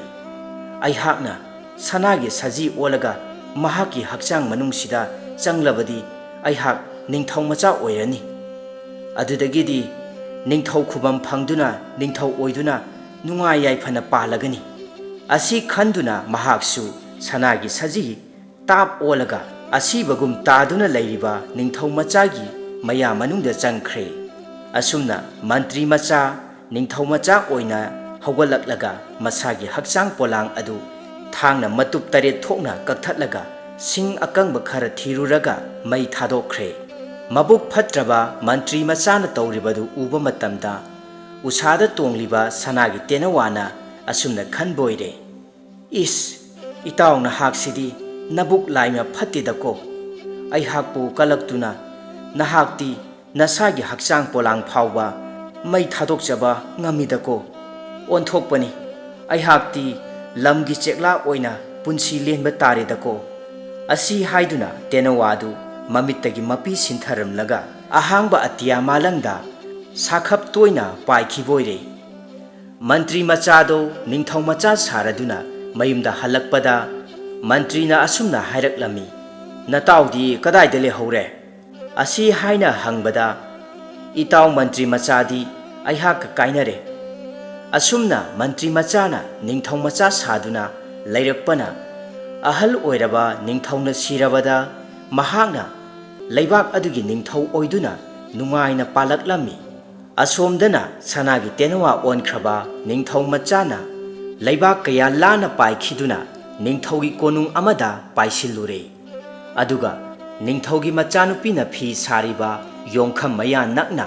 "ꯑꯩꯍꯥꯛꯅ ꯁꯅꯥꯒꯤ ꯁꯖꯤ ꯑꯣꯜꯂꯒ ꯃꯍꯥꯛꯀꯤ ꯍꯛꯆꯥꯡ ꯃꯅꯨꯡꯁꯤꯗ ꯆꯪꯂꯕꯗꯤ, ꯑꯩꯍꯥꯛ ꯅꯤꯡꯊꯧ ꯃꯆꯥ ꯑꯣꯏꯔꯅꯤ꯫ ꯑꯗꯨꯗꯒꯤꯗꯤ ꯅꯤꯡꯊꯧ ꯈꯨꯕꯝ ꯐꯪꯗꯨꯅ, ꯅꯤꯡꯊꯧ ꯑꯣꯏꯗꯨꯅ ꯅꯨꯡꯉꯥꯏ ꯌꯥꯏꯐꯅ ꯄꯥꯜꯂꯒꯅꯤ"꯫ ꯑꯁꯤ ꯈꯟꯗꯨꯅ ꯃꯍꯥꯛꯁꯨ ꯁꯅꯥꯒꯤ ꯁꯖꯤ ꯇꯥꯞ ꯑꯣꯜꯂꯒ, ꯑꯁꯤꯕꯒꯨꯝ ꯇꯥꯗꯨꯅ ꯂꯩꯔꯤꯕ ꯅꯤꯡꯊꯧ ꯃꯆꯥꯒꯤ ꯃꯌꯥ ꯃꯅꯨꯡꯗ ꯆꯪꯈ꯭ꯔꯦ꯫ ꯑꯁꯨꯝꯅ ꯃꯟꯇ꯭ꯔꯤ ꯃꯆꯥ ꯅꯤꯡꯊꯧ ꯃꯆꯥ ꯑꯣꯏꯅ ꯍꯧꯒꯠꯂꯛꯂꯒ, ꯃꯁꯥꯒꯤ ꯍꯛꯆꯥꯡ ꯄꯣꯂꯥꯡ ꯑꯗꯨ ꯊꯥꯡꯅ ꯃꯇꯨꯞ ꯇꯔꯦꯠ ꯊꯣꯛꯅ ꯀꯛꯊꯠꯂꯒ, ꯁꯤꯡ ꯑꯀꯪꯕ ꯈꯔ ꯊꯤꯔꯨꯔꯒ ꯃꯩ ꯊꯥꯗꯣꯛꯈ꯭ꯔꯦ꯫ ꯃꯕꯨꯛ ꯐꯠꯇ꯭ꯔꯕ ꯃꯟꯇ꯭ꯔꯤ ꯃꯆꯥꯅ ꯇꯧꯔꯤꯕꯗꯨ ꯎꯕ ꯃꯇꯝꯗ, ꯎꯁꯥꯗ ꯇꯣꯡꯂꯤꯕ ꯁꯅꯥꯒꯤ ꯇꯦꯅꯋꯥꯅ ꯑꯁꯨꯝꯅ ꯈꯟꯕꯣꯏꯔꯦ, "ꯏꯁ, ꯏꯇꯥꯎ ꯅꯍꯥꯛꯁꯤꯗꯤ ꯅꯕꯨꯛ ꯂꯥꯏꯃ ꯐꯠꯇꯦꯗꯀꯣ꯫ ꯑꯩꯍꯥꯛꯄꯨ ꯀꯂꯛꯇꯨꯅ ꯅꯍꯥꯛꯇꯤ ꯅꯁꯥꯒꯤ ꯍꯛꯆꯥꯡ ꯄꯣꯂꯥꯡ ꯐꯥꯎꯕ ꯃꯩ ꯊꯥꯗꯣꯛꯆꯕ ꯉꯝꯃꯤꯗꯀꯣ꯫ ꯑꯣꯟꯊꯣꯛꯄꯅꯤ, ꯑꯩꯍꯥꯛꯇꯤ ꯂꯝꯒꯤ ꯆꯦꯛꯂꯥ ꯑꯣꯏꯅ ꯄꯨꯟꯁꯤ ꯂꯦꯟꯕ ꯇꯥꯔꯦꯗꯀꯣ"꯫ ꯑꯁꯤ ꯍꯥꯏꯗꯨꯅ ꯇꯦꯅꯋꯥꯗꯨ ꯃꯃꯤꯠꯇꯒꯤ ꯃꯄꯤ ꯁꯤꯟꯊꯔꯝꯂꯒ, ꯑꯍꯥꯡꯕ ꯑꯇꯤꯌꯥ ꯃꯥꯂꯪꯗ ꯁꯥꯈꯞ ꯇꯣꯏꯅ ꯄꯥꯏꯈꯤꯕꯣꯏꯔꯦ꯫ ꯃꯟꯇ꯭ꯔꯤ ꯃꯆꯥꯗꯨ ꯅꯤꯡꯊꯧ ꯃꯆꯥ ꯁꯥꯔꯗꯨꯅ ꯃꯌꯨꯝꯗ ꯍꯜꯂꯛꯄꯗ, ꯃꯟꯇ꯭ꯔꯤꯅ ꯑꯁꯨꯝꯅ ꯍꯥꯏꯔꯛꯂꯝꯃꯤ, "ꯅꯇꯥꯎꯗꯤ ꯀꯗꯥꯏꯗ ꯂꯩꯍꯧꯔꯦ?" ꯑꯁꯤ ꯍꯥꯏꯅ ꯍꯪꯕꯗ, "ꯏꯇꯥꯎ ꯃꯟꯇ꯭ꯔꯤ ꯃꯆꯥꯗꯤ ꯑꯩꯍꯥꯛꯀ ꯀꯥꯏꯅꯔꯦ꯫ ꯑꯁꯨꯝꯅ ꯃꯟꯇ꯭ꯔꯤ ꯃꯆꯥꯅ ꯅꯤꯡꯊꯧ ꯃꯆꯥ ꯁꯥꯗꯨꯅ ꯂꯩꯔꯛꯄꯅ, ꯑꯍꯜ ꯑꯣꯏꯔꯕ ꯅꯤꯡꯊꯧꯅ ꯁꯤꯔꯕꯗ ꯃꯍꯥꯛꯅ ꯂꯩꯕꯥꯛ ꯑꯗꯨꯒꯤ ꯅꯤꯡꯊꯧ ꯑꯣꯏꯗꯨꯅ ꯅꯨꯡꯉꯥꯏꯅ ꯄꯥꯜꯂꯛꯂꯝꯃꯤ꯫ ꯑꯁꯣꯝꯗꯅ ꯁꯅꯥꯒꯤ ꯇꯦꯅꯋꯥ ꯑꯣꯟꯈ꯭ꯔꯕ ꯅꯤꯡꯊꯧ ꯃꯆꯥꯅ ꯂꯩꯕꯥꯛ ꯀꯌꯥ ꯂꯥꯟꯅ ꯄꯥꯏꯈꯤꯗꯨꯅ ꯅꯤꯡꯊꯧꯒꯤ ꯀꯣꯅꯨꯡ ꯑꯃꯗ ꯄꯥꯏꯁꯤꯜꯂꯨꯔꯦ꯫ ꯑꯗꯨꯒ ꯅꯤꯡꯊꯧꯒꯤ ꯃꯆꯥꯅꯨꯄꯤꯅ ꯐꯤ ꯁꯥꯔꯤꯕ ꯌꯣꯡꯈꯝ ꯃꯌꯥ ꯅꯛꯅ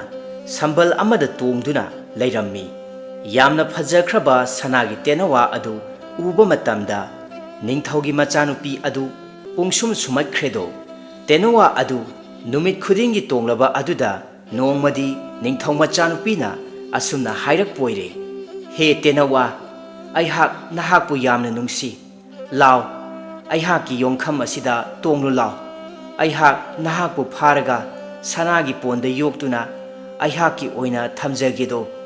ꯁꯝꯕꯜ ꯑꯃꯗ ꯇꯣꯡꯗꯨꯅ ꯂꯩꯔꯝꯃꯤ꯫ ꯌꯥꯝꯅ ꯐꯖꯈ꯭ꯔꯕ ꯁꯅꯥꯒꯤ ꯇꯦꯅꯋꯥ ꯑꯗꯨ ꯎꯕ ꯃꯇꯝꯗ ꯅꯤꯡꯊꯧꯒꯤ ꯃꯆꯥꯅꯨꯄꯤ ꯑꯗꯨ ꯄꯨꯡꯁꯨꯝ ꯁꯨꯝꯍꯠꯈ꯭ꯔꯦꯗꯣ꯫ ꯇꯦꯅꯋꯥ ꯑꯗꯨ ꯅꯨꯃꯤꯠ ꯈꯨꯗꯤꯡꯒꯤ ꯇꯣꯡꯂꯕ ꯑꯗꯨꯗ ꯅꯣꯡꯃꯗꯤ ꯅꯤꯡꯊꯧ ꯃꯆꯥꯅꯨꯄꯤꯅ ꯑꯁꯨꯝꯅ ꯍꯥꯏꯔꯛꯄ ꯑꯣꯏꯔꯦ, "ꯍꯦ ꯇꯦꯅꯋꯥ, ꯑꯩꯍꯥꯛ ꯅꯍꯥꯛꯄꯨ ꯌꯥꯝꯅ ꯅꯨꯡꯁꯤ꯫ ꯂꯥꯎ, ꯑꯩꯍꯥꯛꯀꯤ ꯌꯣꯡꯈꯝ ꯑꯁꯤꯗ ꯇꯣꯡꯂꯨ ꯂꯥꯎ꯫ ꯑꯩꯍꯥꯛ ꯅꯍꯥꯛꯄꯨ ꯐꯥꯔꯒ ꯁꯅꯥꯒꯤ ꯄꯣꯟꯗ ꯌꯣꯛꯇꯨꯅ ꯑꯩꯍꯥꯛꯀꯤ ꯑꯣꯏꯅ ꯊꯝꯖꯒꯦꯗꯣ꯫"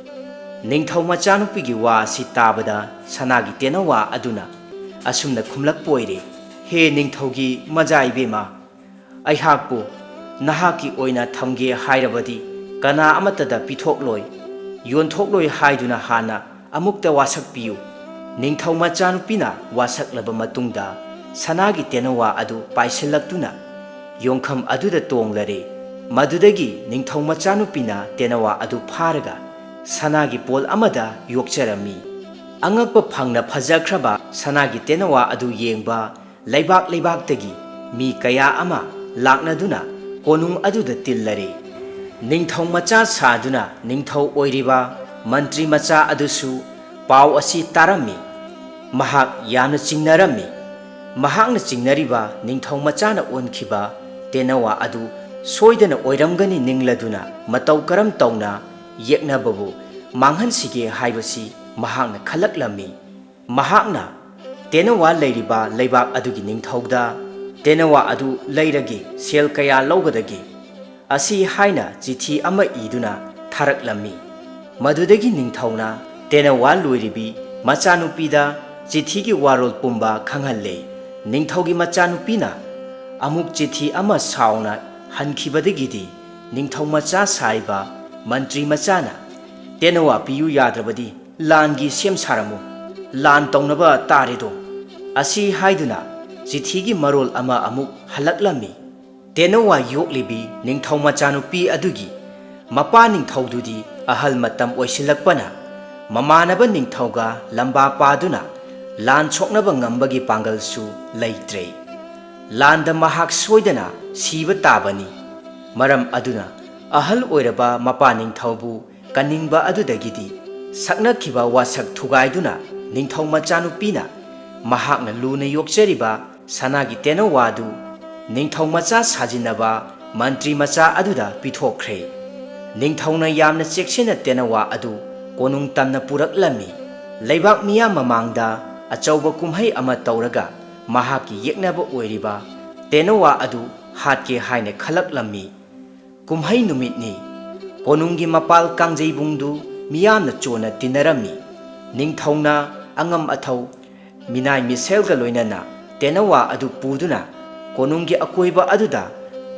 ꯅꯤꯡꯊꯧ ꯃꯆꯥꯅꯨꯄꯤꯒꯤ ꯋꯥ ꯑꯁꯤ ꯇꯥꯕꯗ ꯁꯅꯥꯒꯤ ꯇꯦꯅꯋꯥ ꯑꯗꯨꯅ ꯑꯁꯨꯝꯅ ꯈꯨꯝꯂꯛꯄ ꯑꯣꯏꯔꯦ, "ꯍꯦ ꯅꯤꯡꯊꯧꯒꯤ ꯃꯆꯥ ꯏꯕꯦꯝꯃ, ꯑꯩꯍꯥꯛꯄꯨ ꯅꯍꯥꯛꯀꯤ ꯑꯣꯏꯅ ꯊꯝꯒꯦ ꯍꯥꯏꯔꯕꯗꯤ ꯀꯅꯥ ꯑꯃꯠꯇꯗ ꯄꯤꯊꯣꯛꯂꯣꯏ, ꯌꯣꯟꯊꯣꯛꯂꯣꯏ ꯍꯥꯏꯗꯨꯅ ꯍꯥꯟꯅ ꯑꯃꯨꯛꯇ ꯋꯥꯁꯛꯄꯤꯌꯨ꯫" ꯅꯤꯡꯊꯧ ꯃꯆꯥꯅꯨꯄꯤꯅ ꯋꯥꯁꯛꯂꯕ ꯃꯇꯨꯡꯗ ꯁꯅꯥꯒꯤ ꯇꯦꯅꯋꯥ ꯑꯗꯨ ꯄꯥꯏꯁꯤꯜꯂꯛꯇꯨꯅ ꯌꯣꯡꯈꯝ ꯑꯗꯨꯗ ꯇꯣꯡꯂꯔꯦ꯫ ꯃꯗꯨꯗꯒꯤ ꯅꯤꯡꯊꯧ ꯃꯆꯥꯅꯨꯄꯤꯅ ꯇꯦꯅꯋꯥ ꯑꯗꯨ ꯐꯥꯔꯒ ꯁꯅꯥꯒꯤ ꯄꯣꯜ ꯑꯃꯗ ꯌꯣꯛꯆꯔꯝꯃꯤ꯫ ꯑꯉꯛꯄ ꯐꯪꯅ ꯐꯖꯈ꯭ꯔꯕ ꯁꯅꯥꯒꯤ ꯇꯦꯅꯋꯥ ꯑꯗꯨ ꯌꯦꯡꯕ ꯂꯩꯕꯥꯛ ꯂꯩꯕꯥꯛꯇꯒꯤ ꯃꯤ ꯀꯌꯥ ꯑꯃ ꯂꯥꯛꯅꯗꯨꯅ ꯀꯣꯅꯨꯡ ꯑꯗꯨꯗ ꯇꯤꯜꯂꯔꯦ꯫ ꯅꯤꯡꯊꯧ ꯃꯆꯥ ꯁꯥꯗꯨꯅ ꯅꯤꯡꯊꯧ ꯑꯣꯏꯔꯤꯕ ꯃꯟꯇ꯭ꯔꯤ ꯃꯆꯥ ꯑꯗꯨꯁꯨ ꯄꯥꯎ ꯑꯁꯤ ꯇꯥꯔꯝꯃꯤ꯫ ꯃꯍꯥꯛ ꯌꯥꯝꯅ ꯆꯤꯡꯅꯔꯝꯃꯤ꯫ ꯃꯍꯥꯛꯅ ꯆꯤꯡꯅꯔꯤꯕ ꯅꯤꯡꯊꯧ ꯃꯆꯥꯅ ꯑꯣꯟꯈꯤꯕ ꯇꯦꯅꯋꯥ ꯑꯗꯨ ꯁꯣꯏꯗꯅ ꯑꯣꯏꯔꯝꯒꯅꯤ ꯅꯤꯡꯂꯗꯨꯅ ꯃꯇꯧ ꯀꯔꯝ ꯇꯧꯅ ꯌꯦꯛꯅꯕꯕꯨ ꯃꯥꯡꯍꯟꯁꯤꯒꯦ ꯍꯥꯏꯕꯁꯤ ꯃꯍꯥꯛꯅ ꯈꯜꯂꯛꯂꯝꯃꯤ꯫ ꯃꯍꯥꯛꯅ ꯇꯦꯅꯋꯥ ꯂꯩꯔꯤꯕ ꯂꯩꯕꯥꯛ ꯑꯗꯨꯒꯤ ꯅꯤꯡꯊꯧꯗ, "ꯇꯦꯅꯋꯥ ꯑꯗꯨ ꯂꯩꯔꯒꯦ, ꯁꯦꯜ ꯀꯌꯥ ꯂꯧꯒꯗꯒꯦ?" ꯑꯁꯤ ꯍꯥꯏꯅ ꯆꯤꯊꯤ ꯑꯃ ꯏꯗꯨꯅ ꯊꯥꯔꯛꯂꯝꯃꯤ꯫ ꯃꯗꯨꯗꯒꯤ ꯅꯤꯡꯊꯧꯅ ꯇꯦꯅꯋꯥ ꯂꯣꯏꯔꯤꯕꯤ ꯃꯆꯥꯅꯨꯄꯤꯗ ꯆꯤꯊꯤꯒꯤ ꯋꯥꯔꯣꯜ ꯄꯨꯝꯕ ꯈꯪꯍꯜꯂꯦ꯫ ꯅꯤꯡꯊꯧꯒꯤ ꯃꯆꯥꯅꯨꯄꯤꯅ ꯑꯃꯨꯛ ꯆꯤꯊꯤ ꯑꯃ ꯁꯥꯎꯅ ꯍꯟꯈꯤꯕꯗꯒꯤꯗꯤ ꯅꯤꯡꯊꯧ ꯃꯆꯥ ꯁꯥꯔꯤꯕ ꯃꯟꯇ꯭ꯔꯤ ꯃꯆꯥꯅ ꯇꯦꯅꯋꯥ ꯄꯤꯌꯨ ꯌꯥꯗ꯭ꯔꯕꯗꯤ "ꯂꯥꯟꯒꯤ ꯁꯦꯝ ꯁꯥꯔꯝꯃꯨ, ꯂꯥꯟ ꯇꯧꯅꯕ ꯇꯥꯔꯦꯗꯣ" ꯑꯁꯤ ꯍꯥꯏꯗꯨꯅ ꯆꯤꯊꯤꯒꯤ ꯃꯔꯣꯜ ꯑꯃ ꯑꯃꯨꯛ ꯍꯜꯂꯛꯂꯝꯃꯤ꯫ ꯇꯦꯅꯋꯥ ꯌꯣꯛꯂꯤꯕꯤ ꯅꯤꯡꯊꯧ ꯃꯆꯥꯅꯨꯄꯤ ꯑꯗꯨꯒꯤ ꯃꯄꯥ ꯅꯤꯡꯊꯧꯗꯨꯗꯤ ꯑꯍꯜ ꯃꯇꯝ ꯑꯣꯏꯁꯤꯜꯂꯛꯄꯅ ꯃꯃꯥꯟꯅꯕ ꯅꯤꯡꯊꯧꯒ ꯂꯝꯕꯥ ꯄꯥꯗꯨꯅ ꯂꯥꯟ ꯁꯣꯛꯅꯕ ꯉꯝꯕꯒꯤ ꯄꯥꯡꯒꯜꯁꯨ ꯂꯩꯇ꯭ꯔꯦ꯫ ꯂꯥꯟꯗ ꯃꯍꯥꯛ ꯁꯣꯏꯗꯅ ꯁꯤꯕ ꯇꯥꯕꯅꯤ꯫ ꯃꯔꯝ ꯑꯗꯨꯅ ꯑꯍꯜ ꯑꯣꯏꯔꯕ ꯃꯄꯥ ꯅꯤꯡꯊꯧꯕꯨ ꯀꯟꯅꯤꯡꯕ ꯑꯗꯨꯗꯒꯤꯗꯤ ꯁꯛꯅꯈꯤꯕ ꯋꯥꯁꯛ ꯊꯨꯒꯥꯏꯗꯨꯅ ꯅꯤꯡꯊꯧ ꯃꯆꯥꯅꯨꯄꯤꯅ ꯃꯍꯥꯛꯅ ꯂꯨꯅ ꯌꯣꯛꯆꯔꯤꯕ ꯁꯅꯥꯒꯤ ꯇꯦꯅꯋꯥꯗꯨ ꯅꯤꯡꯊꯧ ꯃꯆꯥ ꯁꯥꯖꯤꯟꯅꯕ ꯃꯟꯇ꯭ꯔꯤ ꯃꯆꯥ ꯑꯗꯨꯗ ꯄꯤꯊꯣꯛꯈ꯭ꯔꯦ꯫ ꯅꯤꯡꯊꯧꯅ ꯌꯥꯝꯅ ꯆꯦꯛꯁꯤꯟꯅ ꯇꯦꯅꯋꯥ ꯑꯗꯨ ꯀꯣꯅꯨꯡ ꯇꯝꯅ ꯄꯨꯔꯛꯂꯝꯃꯤ꯫ ꯂꯩꯕꯥꯛ ꯃꯤꯌꯥꯝ ꯃꯃꯥꯡꯗ ꯑꯆꯧꯕ ꯀꯨꯝꯍꯩ ꯑꯃ ꯇꯧꯔꯒ ꯃꯍꯥꯛꯀꯤ ꯌꯦꯛꯅꯕ ꯑꯣꯏꯔꯤꯕ ꯇꯦꯅꯋꯥ ꯑꯗꯨ ꯍꯥꯠꯀꯦ ꯍꯥꯏꯅ ꯈꯜꯂꯛꯂꯝꯃꯤ꯫ ꯀꯨꯝꯍꯩ ꯅꯨꯃꯤꯠꯅꯤ꯫ ꯀꯣꯅꯨꯡꯒꯤ ꯃꯄꯥꯜ ꯀꯥꯡꯖꯩꯕꯨꯡꯗꯨ ꯃꯤꯌꯥꯝꯅ ꯆꯣꯟꯅ ꯇꯤꯟꯅꯔꯝꯃꯤ꯫ ꯅꯤꯡꯊꯧꯅ ꯑꯉꯝ ꯑꯊꯧ, ꯃꯤꯅꯥꯏ ꯃꯤꯁꯦꯜꯒ ꯂꯣꯏꯅꯅ ꯇꯦꯅꯋꯥ ꯑꯗꯨ ꯄꯨꯗꯨꯅ ꯀꯣꯅꯨꯡꯒꯤ ꯑꯀꯣꯏꯕ ꯑꯗꯨꯗ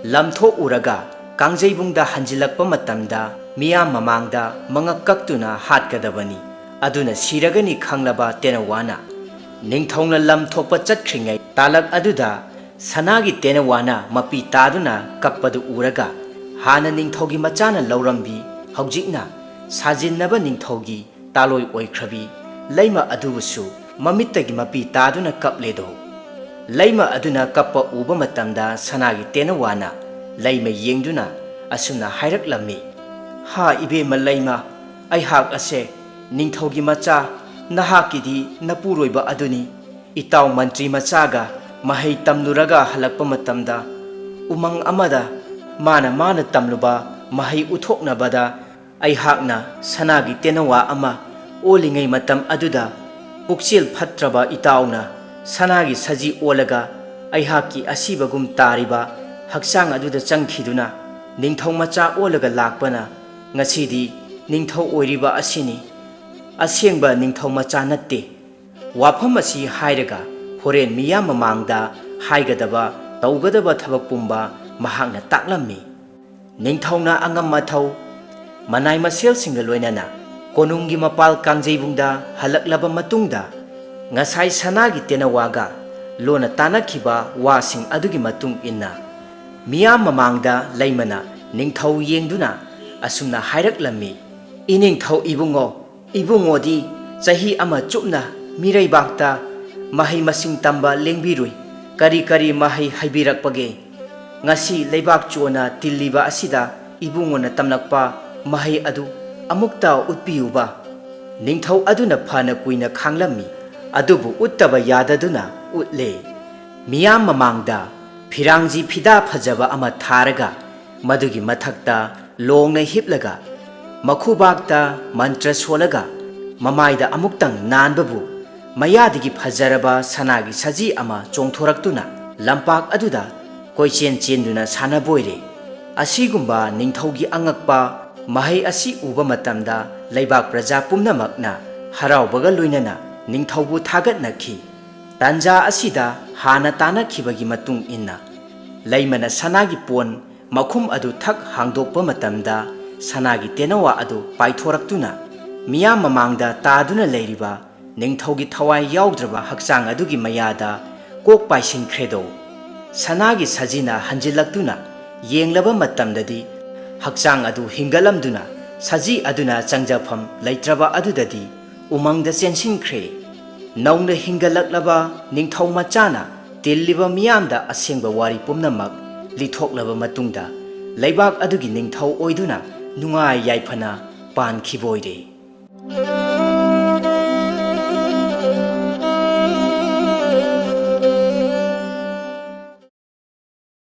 ꯂꯝꯊꯣꯛꯎꯔꯒ ꯀꯥꯡꯖꯩꯕꯨꯡꯗ ꯍꯟꯖꯤꯜꯂꯛꯄ ꯃꯇꯝꯗ ꯃꯤꯌꯥꯝ ꯃꯃꯥꯡꯗ ꯃꯉꯛ ꯀꯛꯇꯨꯅ ꯍꯥꯠꯀꯗꯕꯅꯤ꯫ ꯑꯗꯨꯅ ꯁꯤꯔꯒꯅꯤ ꯈꯪꯂꯕ ꯇꯦꯅꯋꯥꯅ ꯅꯤꯡꯊꯧꯅ ꯂꯝ ꯊꯣꯛꯄ ꯆꯠꯈ꯭ꯔꯤꯉꯩ ꯇꯥꯂꯛ ꯑꯗꯨꯗ ꯁꯅꯥꯒꯤ ꯇꯦꯅꯋꯥꯅ ꯃꯄꯤ ꯇꯥꯗꯨꯅ ꯀꯞꯄꯗꯨ ꯎꯔꯒ, ꯍꯥꯟꯅ ꯅꯤꯡꯊꯧꯒꯤ ꯃꯆꯥꯅ ꯂꯧꯔꯝꯕꯤ, ꯍꯧꯖꯤꯛꯅ ꯁꯥꯖꯤꯟꯅꯕ ꯅꯤꯡꯊꯧꯒꯤ ꯇꯥꯂꯣꯏ ꯑꯣꯏꯈ꯭ꯔꯕꯤ ꯂꯩꯃ ꯑꯗꯨꯕꯨꯁꯨ ꯃꯃꯤꯠꯇꯒꯤ ꯃꯄꯤ ꯇꯥꯗꯨꯅ ꯀꯞꯂꯦꯗꯣ꯫ ꯂꯩꯃ ꯑꯗꯨꯅ ꯀꯞꯄ ꯎꯕ ꯃꯇꯝꯗ ꯁꯅꯥꯒꯤ ꯇꯦꯅꯋꯥꯅ ꯂꯩꯃ ꯌꯦꯡꯗꯨꯅ ꯑꯁꯨꯝꯅ ꯍꯥꯏꯔꯛꯂꯝꯃꯤ, "ꯍꯥ ꯏꯕꯦꯝꯃ ꯂꯩꯃ, ꯑꯩꯍꯥꯛ ꯑꯁꯦ ꯅꯤꯡꯊꯧꯒꯤ ꯃꯆꯥ, ꯅꯍꯥꯛꯀꯤꯗꯤ ꯅꯄꯨꯔꯣꯏꯕ ꯑꯗꯨꯅꯤ꯫ ꯏꯇꯥꯎ ꯃꯟꯇ꯭ꯔꯤ ꯃꯆꯥꯒ ꯃꯍꯩ ꯇꯝꯂꯨꯔꯒ ꯍꯜꯂꯛꯄ ꯃꯇꯝꯗ ꯎꯃꯪ ꯑꯃꯗ ꯃꯥꯅ ꯃꯥꯅ ꯇꯝꯂꯨꯕ ꯃꯍꯩ ꯎꯠꯊꯣꯛꯅꯕꯗ ꯑꯩꯍꯥꯛꯅ ꯁꯅꯥꯒꯤ ꯇꯦꯅꯋꯥ ꯑꯃ ꯑꯣꯜꯂꯤꯉꯩ ꯃꯇꯝ ꯑꯗꯨꯗ ꯄꯨꯛꯆꯦꯜ ꯐꯠꯇ꯭ꯔꯕ ꯏꯇꯥꯎꯅ ꯁꯅꯥꯒꯤ ꯁꯖꯤ ꯑꯣꯜꯂꯒ ꯑꯩꯍꯥꯛꯀꯤ ꯑꯁꯤꯕꯒꯨꯝ ꯇꯥꯔꯤꯕ ꯍꯛꯆꯥꯡ ꯑꯗꯨꯗ ꯆꯪꯈꯤꯗꯨꯅ ꯅꯤꯡꯊꯧ ꯃꯆꯥ ꯑꯣꯜꯂꯒ ꯂꯥꯛꯄꯅ ꯉꯁꯤꯗꯤ ꯅꯤꯡꯊꯧ ꯑꯣꯏꯔꯤꯕ ꯑꯁꯤꯅꯤ꯫ ꯑꯁꯦꯡꯕ ꯅꯤꯡꯊꯧ ꯃꯆꯥ ꯅꯠꯇꯦ꯫ ꯋꯥꯐꯝ ꯑꯁꯤ ꯍꯥꯏꯔꯒ ꯍꯣꯔꯦꯟ ꯃꯤꯌꯥꯝ ꯃꯃꯥꯡꯗ ꯍꯥꯏꯒꯗꯕ, ꯇꯧꯒꯗꯕ ꯊꯕꯛ ꯄꯨꯝꯕ ꯃꯍꯥꯛꯅ ꯇꯥꯛꯂꯝꯃꯤ꯫ ꯅꯤꯡꯊꯧꯅ ꯑꯉꯝ ꯑꯊꯧ, ꯃꯅꯥꯏ ꯃꯁꯦꯜꯁꯤꯡꯒ ꯂꯣꯏꯅꯅ ꯀꯣꯅꯨꯡꯒꯤ ꯃꯄꯥꯜ ꯀꯥꯡꯖꯩꯕꯨꯡꯗ ꯍꯜꯂꯛꯂꯕ ꯃꯇꯨꯡꯗ, ꯉꯁꯥꯏ ꯁꯅꯥꯒꯤ ꯇꯦꯅꯋꯥꯒ ꯂꯣꯟꯅ ꯇꯥꯟꯅꯈꯤꯕ ꯋꯥꯁꯤꯡ ꯑꯗꯨꯒꯤ ꯃꯇꯨꯡ ꯏꯟꯅ, ꯃꯤꯌꯥꯝ ꯃꯃꯥꯡꯗ ꯂꯩꯃꯅ ꯅꯤꯡꯊꯧ ꯌꯦꯡꯗꯨꯅ ꯑꯁꯨꯝꯅ ꯍꯥꯏꯔꯛꯂꯝꯃꯤ: "ꯏꯅꯤꯡꯊꯧ ꯏꯕꯨꯡꯉꯣ, ꯏꯕꯨꯡꯉꯣꯗꯤ ꯆꯍꯤ ꯑꯃ ꯆꯨꯞꯅ ꯃꯤꯔꯩꯕꯥꯛꯇ ꯃꯍꯩ ꯃꯁꯤꯡ ꯇꯝꯕ ꯂꯦꯡꯕꯤꯔꯨꯏ꯫ ꯀꯔꯤ ꯀꯔꯤ ꯃꯍꯩ ꯍꯩꯕꯤꯔꯛꯄꯒꯦ? ꯉꯁꯤ ꯂꯩꯕꯥꯛ ꯆꯣꯟꯅ ꯇꯤꯜꯂꯤꯕ ꯑꯁꯤꯗ ꯏꯕꯨꯡꯉꯣꯅ ꯇꯝꯂꯛꯄ ꯃꯍꯩ ꯑꯗꯨ ꯑꯃꯨꯛꯇ ꯎꯠꯄꯤꯌꯨꯕ꯫" ꯅꯤꯡꯊꯧ ꯑꯗꯨꯅ ꯐꯅ ꯀꯨꯏꯅ ꯈꯥꯡꯂꯝꯃꯤ, ꯑꯗꯨꯕꯨ ꯎꯠꯇꯕ ꯌꯥꯗꯗꯨꯅ ꯎꯠꯂꯦ꯫ ꯃꯤꯌꯥꯝ ꯃꯃꯥꯡꯗ ꯐꯤꯔꯥꯡꯖꯤ ꯐꯤꯗꯥ ꯐꯖꯕ ꯑꯃ ꯊꯥꯔꯒ, ꯃꯗꯨꯒꯤ ꯃꯊꯛꯇ ꯂꯣꯡꯅ ꯍꯤꯞꯂꯒ, ꯃꯈꯨꯕꯥꯛꯇ ꯃꯟꯇ꯭ꯔ ꯁꯣꯜꯂꯒ, ꯃꯃꯥꯏꯗ ꯑꯃꯨꯛꯇꯪ ꯅꯥꯟꯕꯕꯨ, ꯃꯌꯥꯗꯒꯤ ꯐꯖꯔꯕ ꯁꯅꯥꯒꯤ ꯁꯖꯤ ꯑꯃ ꯆꯣꯡꯊꯣꯔꯛꯇꯨꯅ ꯂꯝꯄꯥꯛ ꯑꯗꯨꯗ ꯀꯣꯏꯆꯦꯟ ꯆꯦꯟꯗꯨꯅ ꯁꯥꯟꯅꯕꯣꯏꯔꯦ꯫ ꯑꯁꯤꯒꯨꯝꯕ ꯅꯤꯡꯊꯧꯒꯤ ꯑꯉꯛꯄ ꯃꯍꯩ ꯑꯁꯤ ꯎꯕ ꯃꯇꯝꯗ, ꯂꯩꯕꯥꯛ ꯄ꯭ꯔꯖꯥ ꯄꯨꯝꯅꯃꯛꯅ ꯍꯔꯥꯎꯕꯒ ꯂꯣꯏꯅꯅ ꯅꯤꯡꯊꯧꯕꯨ ꯊꯥꯒꯠꯅꯈꯤ꯫ ꯇꯥꯟꯖꯥ ꯑꯁꯤꯗ ꯍꯥꯟꯅ ꯇꯥꯟꯅꯈꯤꯕꯒꯤ ꯃꯇꯨꯡ ꯏꯟꯅ, ꯂꯩꯃꯅ ꯁꯅꯥꯒꯤ ꯄꯣꯟ ꯃꯈꯨꯝ ꯑꯗꯨ ꯊꯛ ꯍꯥꯡꯗꯣꯛꯄ ꯃꯇꯝꯗ, ꯁꯅꯥꯒꯤ ꯇꯦꯅꯋꯥ ꯑꯗꯨ ꯄꯥꯏꯊꯣꯔꯛꯇꯨꯅ ꯃꯤꯌꯥꯝ ꯃꯃꯥꯡꯗ ꯇꯥꯗꯨꯅ ꯂꯩꯔꯤꯕ ꯅꯤꯡꯊꯧꯒꯤ ꯊꯋꯥꯏ ꯌꯥꯎꯗ꯭ꯔꯕ ꯍꯛꯆꯥꯡ ꯑꯗꯨꯒꯤ ꯃꯌꯥꯗ ꯀꯣꯛ ꯄꯥꯏꯁꯤꯟꯈ꯭ꯔꯦꯗꯣ꯫ ꯁꯅꯥꯒꯤ ꯁꯖꯤꯅ ꯍꯟꯖꯤꯜꯂꯛꯇꯨꯅ ꯌꯦꯡꯂꯕ ꯃꯇꯝꯗꯗꯤ, ꯍꯛꯆꯥꯡ ꯑꯗꯨ ꯍꯤꯡꯒꯠꯂꯝꯗꯨꯅ, ꯁꯖꯤ ꯑꯗꯨꯅ ꯆꯪꯖꯐꯝ ꯂꯩꯇ꯭ꯔꯕ ꯑꯗꯨꯗꯗꯤ ꯎꯃꯪꯗ ꯆꯦꯟꯁꯤꯟꯈ꯭ꯔꯦ꯫ ꯅꯧꯅ ꯍꯤꯡꯒꯠꯂꯛꯂꯕ ꯅꯤꯡꯊꯧ ꯃꯆꯥꯅ ꯇꯤꯜꯂꯤꯕ ꯃꯤꯌꯥꯝꯗ ꯑꯁꯦꯡꯕ ꯋꯥꯔꯤ ꯄꯨꯝꯅꯃꯛ ꯂꯤꯊꯣꯛꯂꯕ ꯃꯇꯨꯡꯗ, ꯂꯩꯕꯥꯛ ꯑꯗꯨꯒꯤ ꯅꯤꯡꯊꯧ ꯑꯣꯏꯗꯨꯅ ꯅꯨꯡꯉꯥꯏ ꯌꯥꯏꯐꯅ ꯄꯥꯟꯈꯤꯕ ꯑꯣꯏꯔꯦ꯫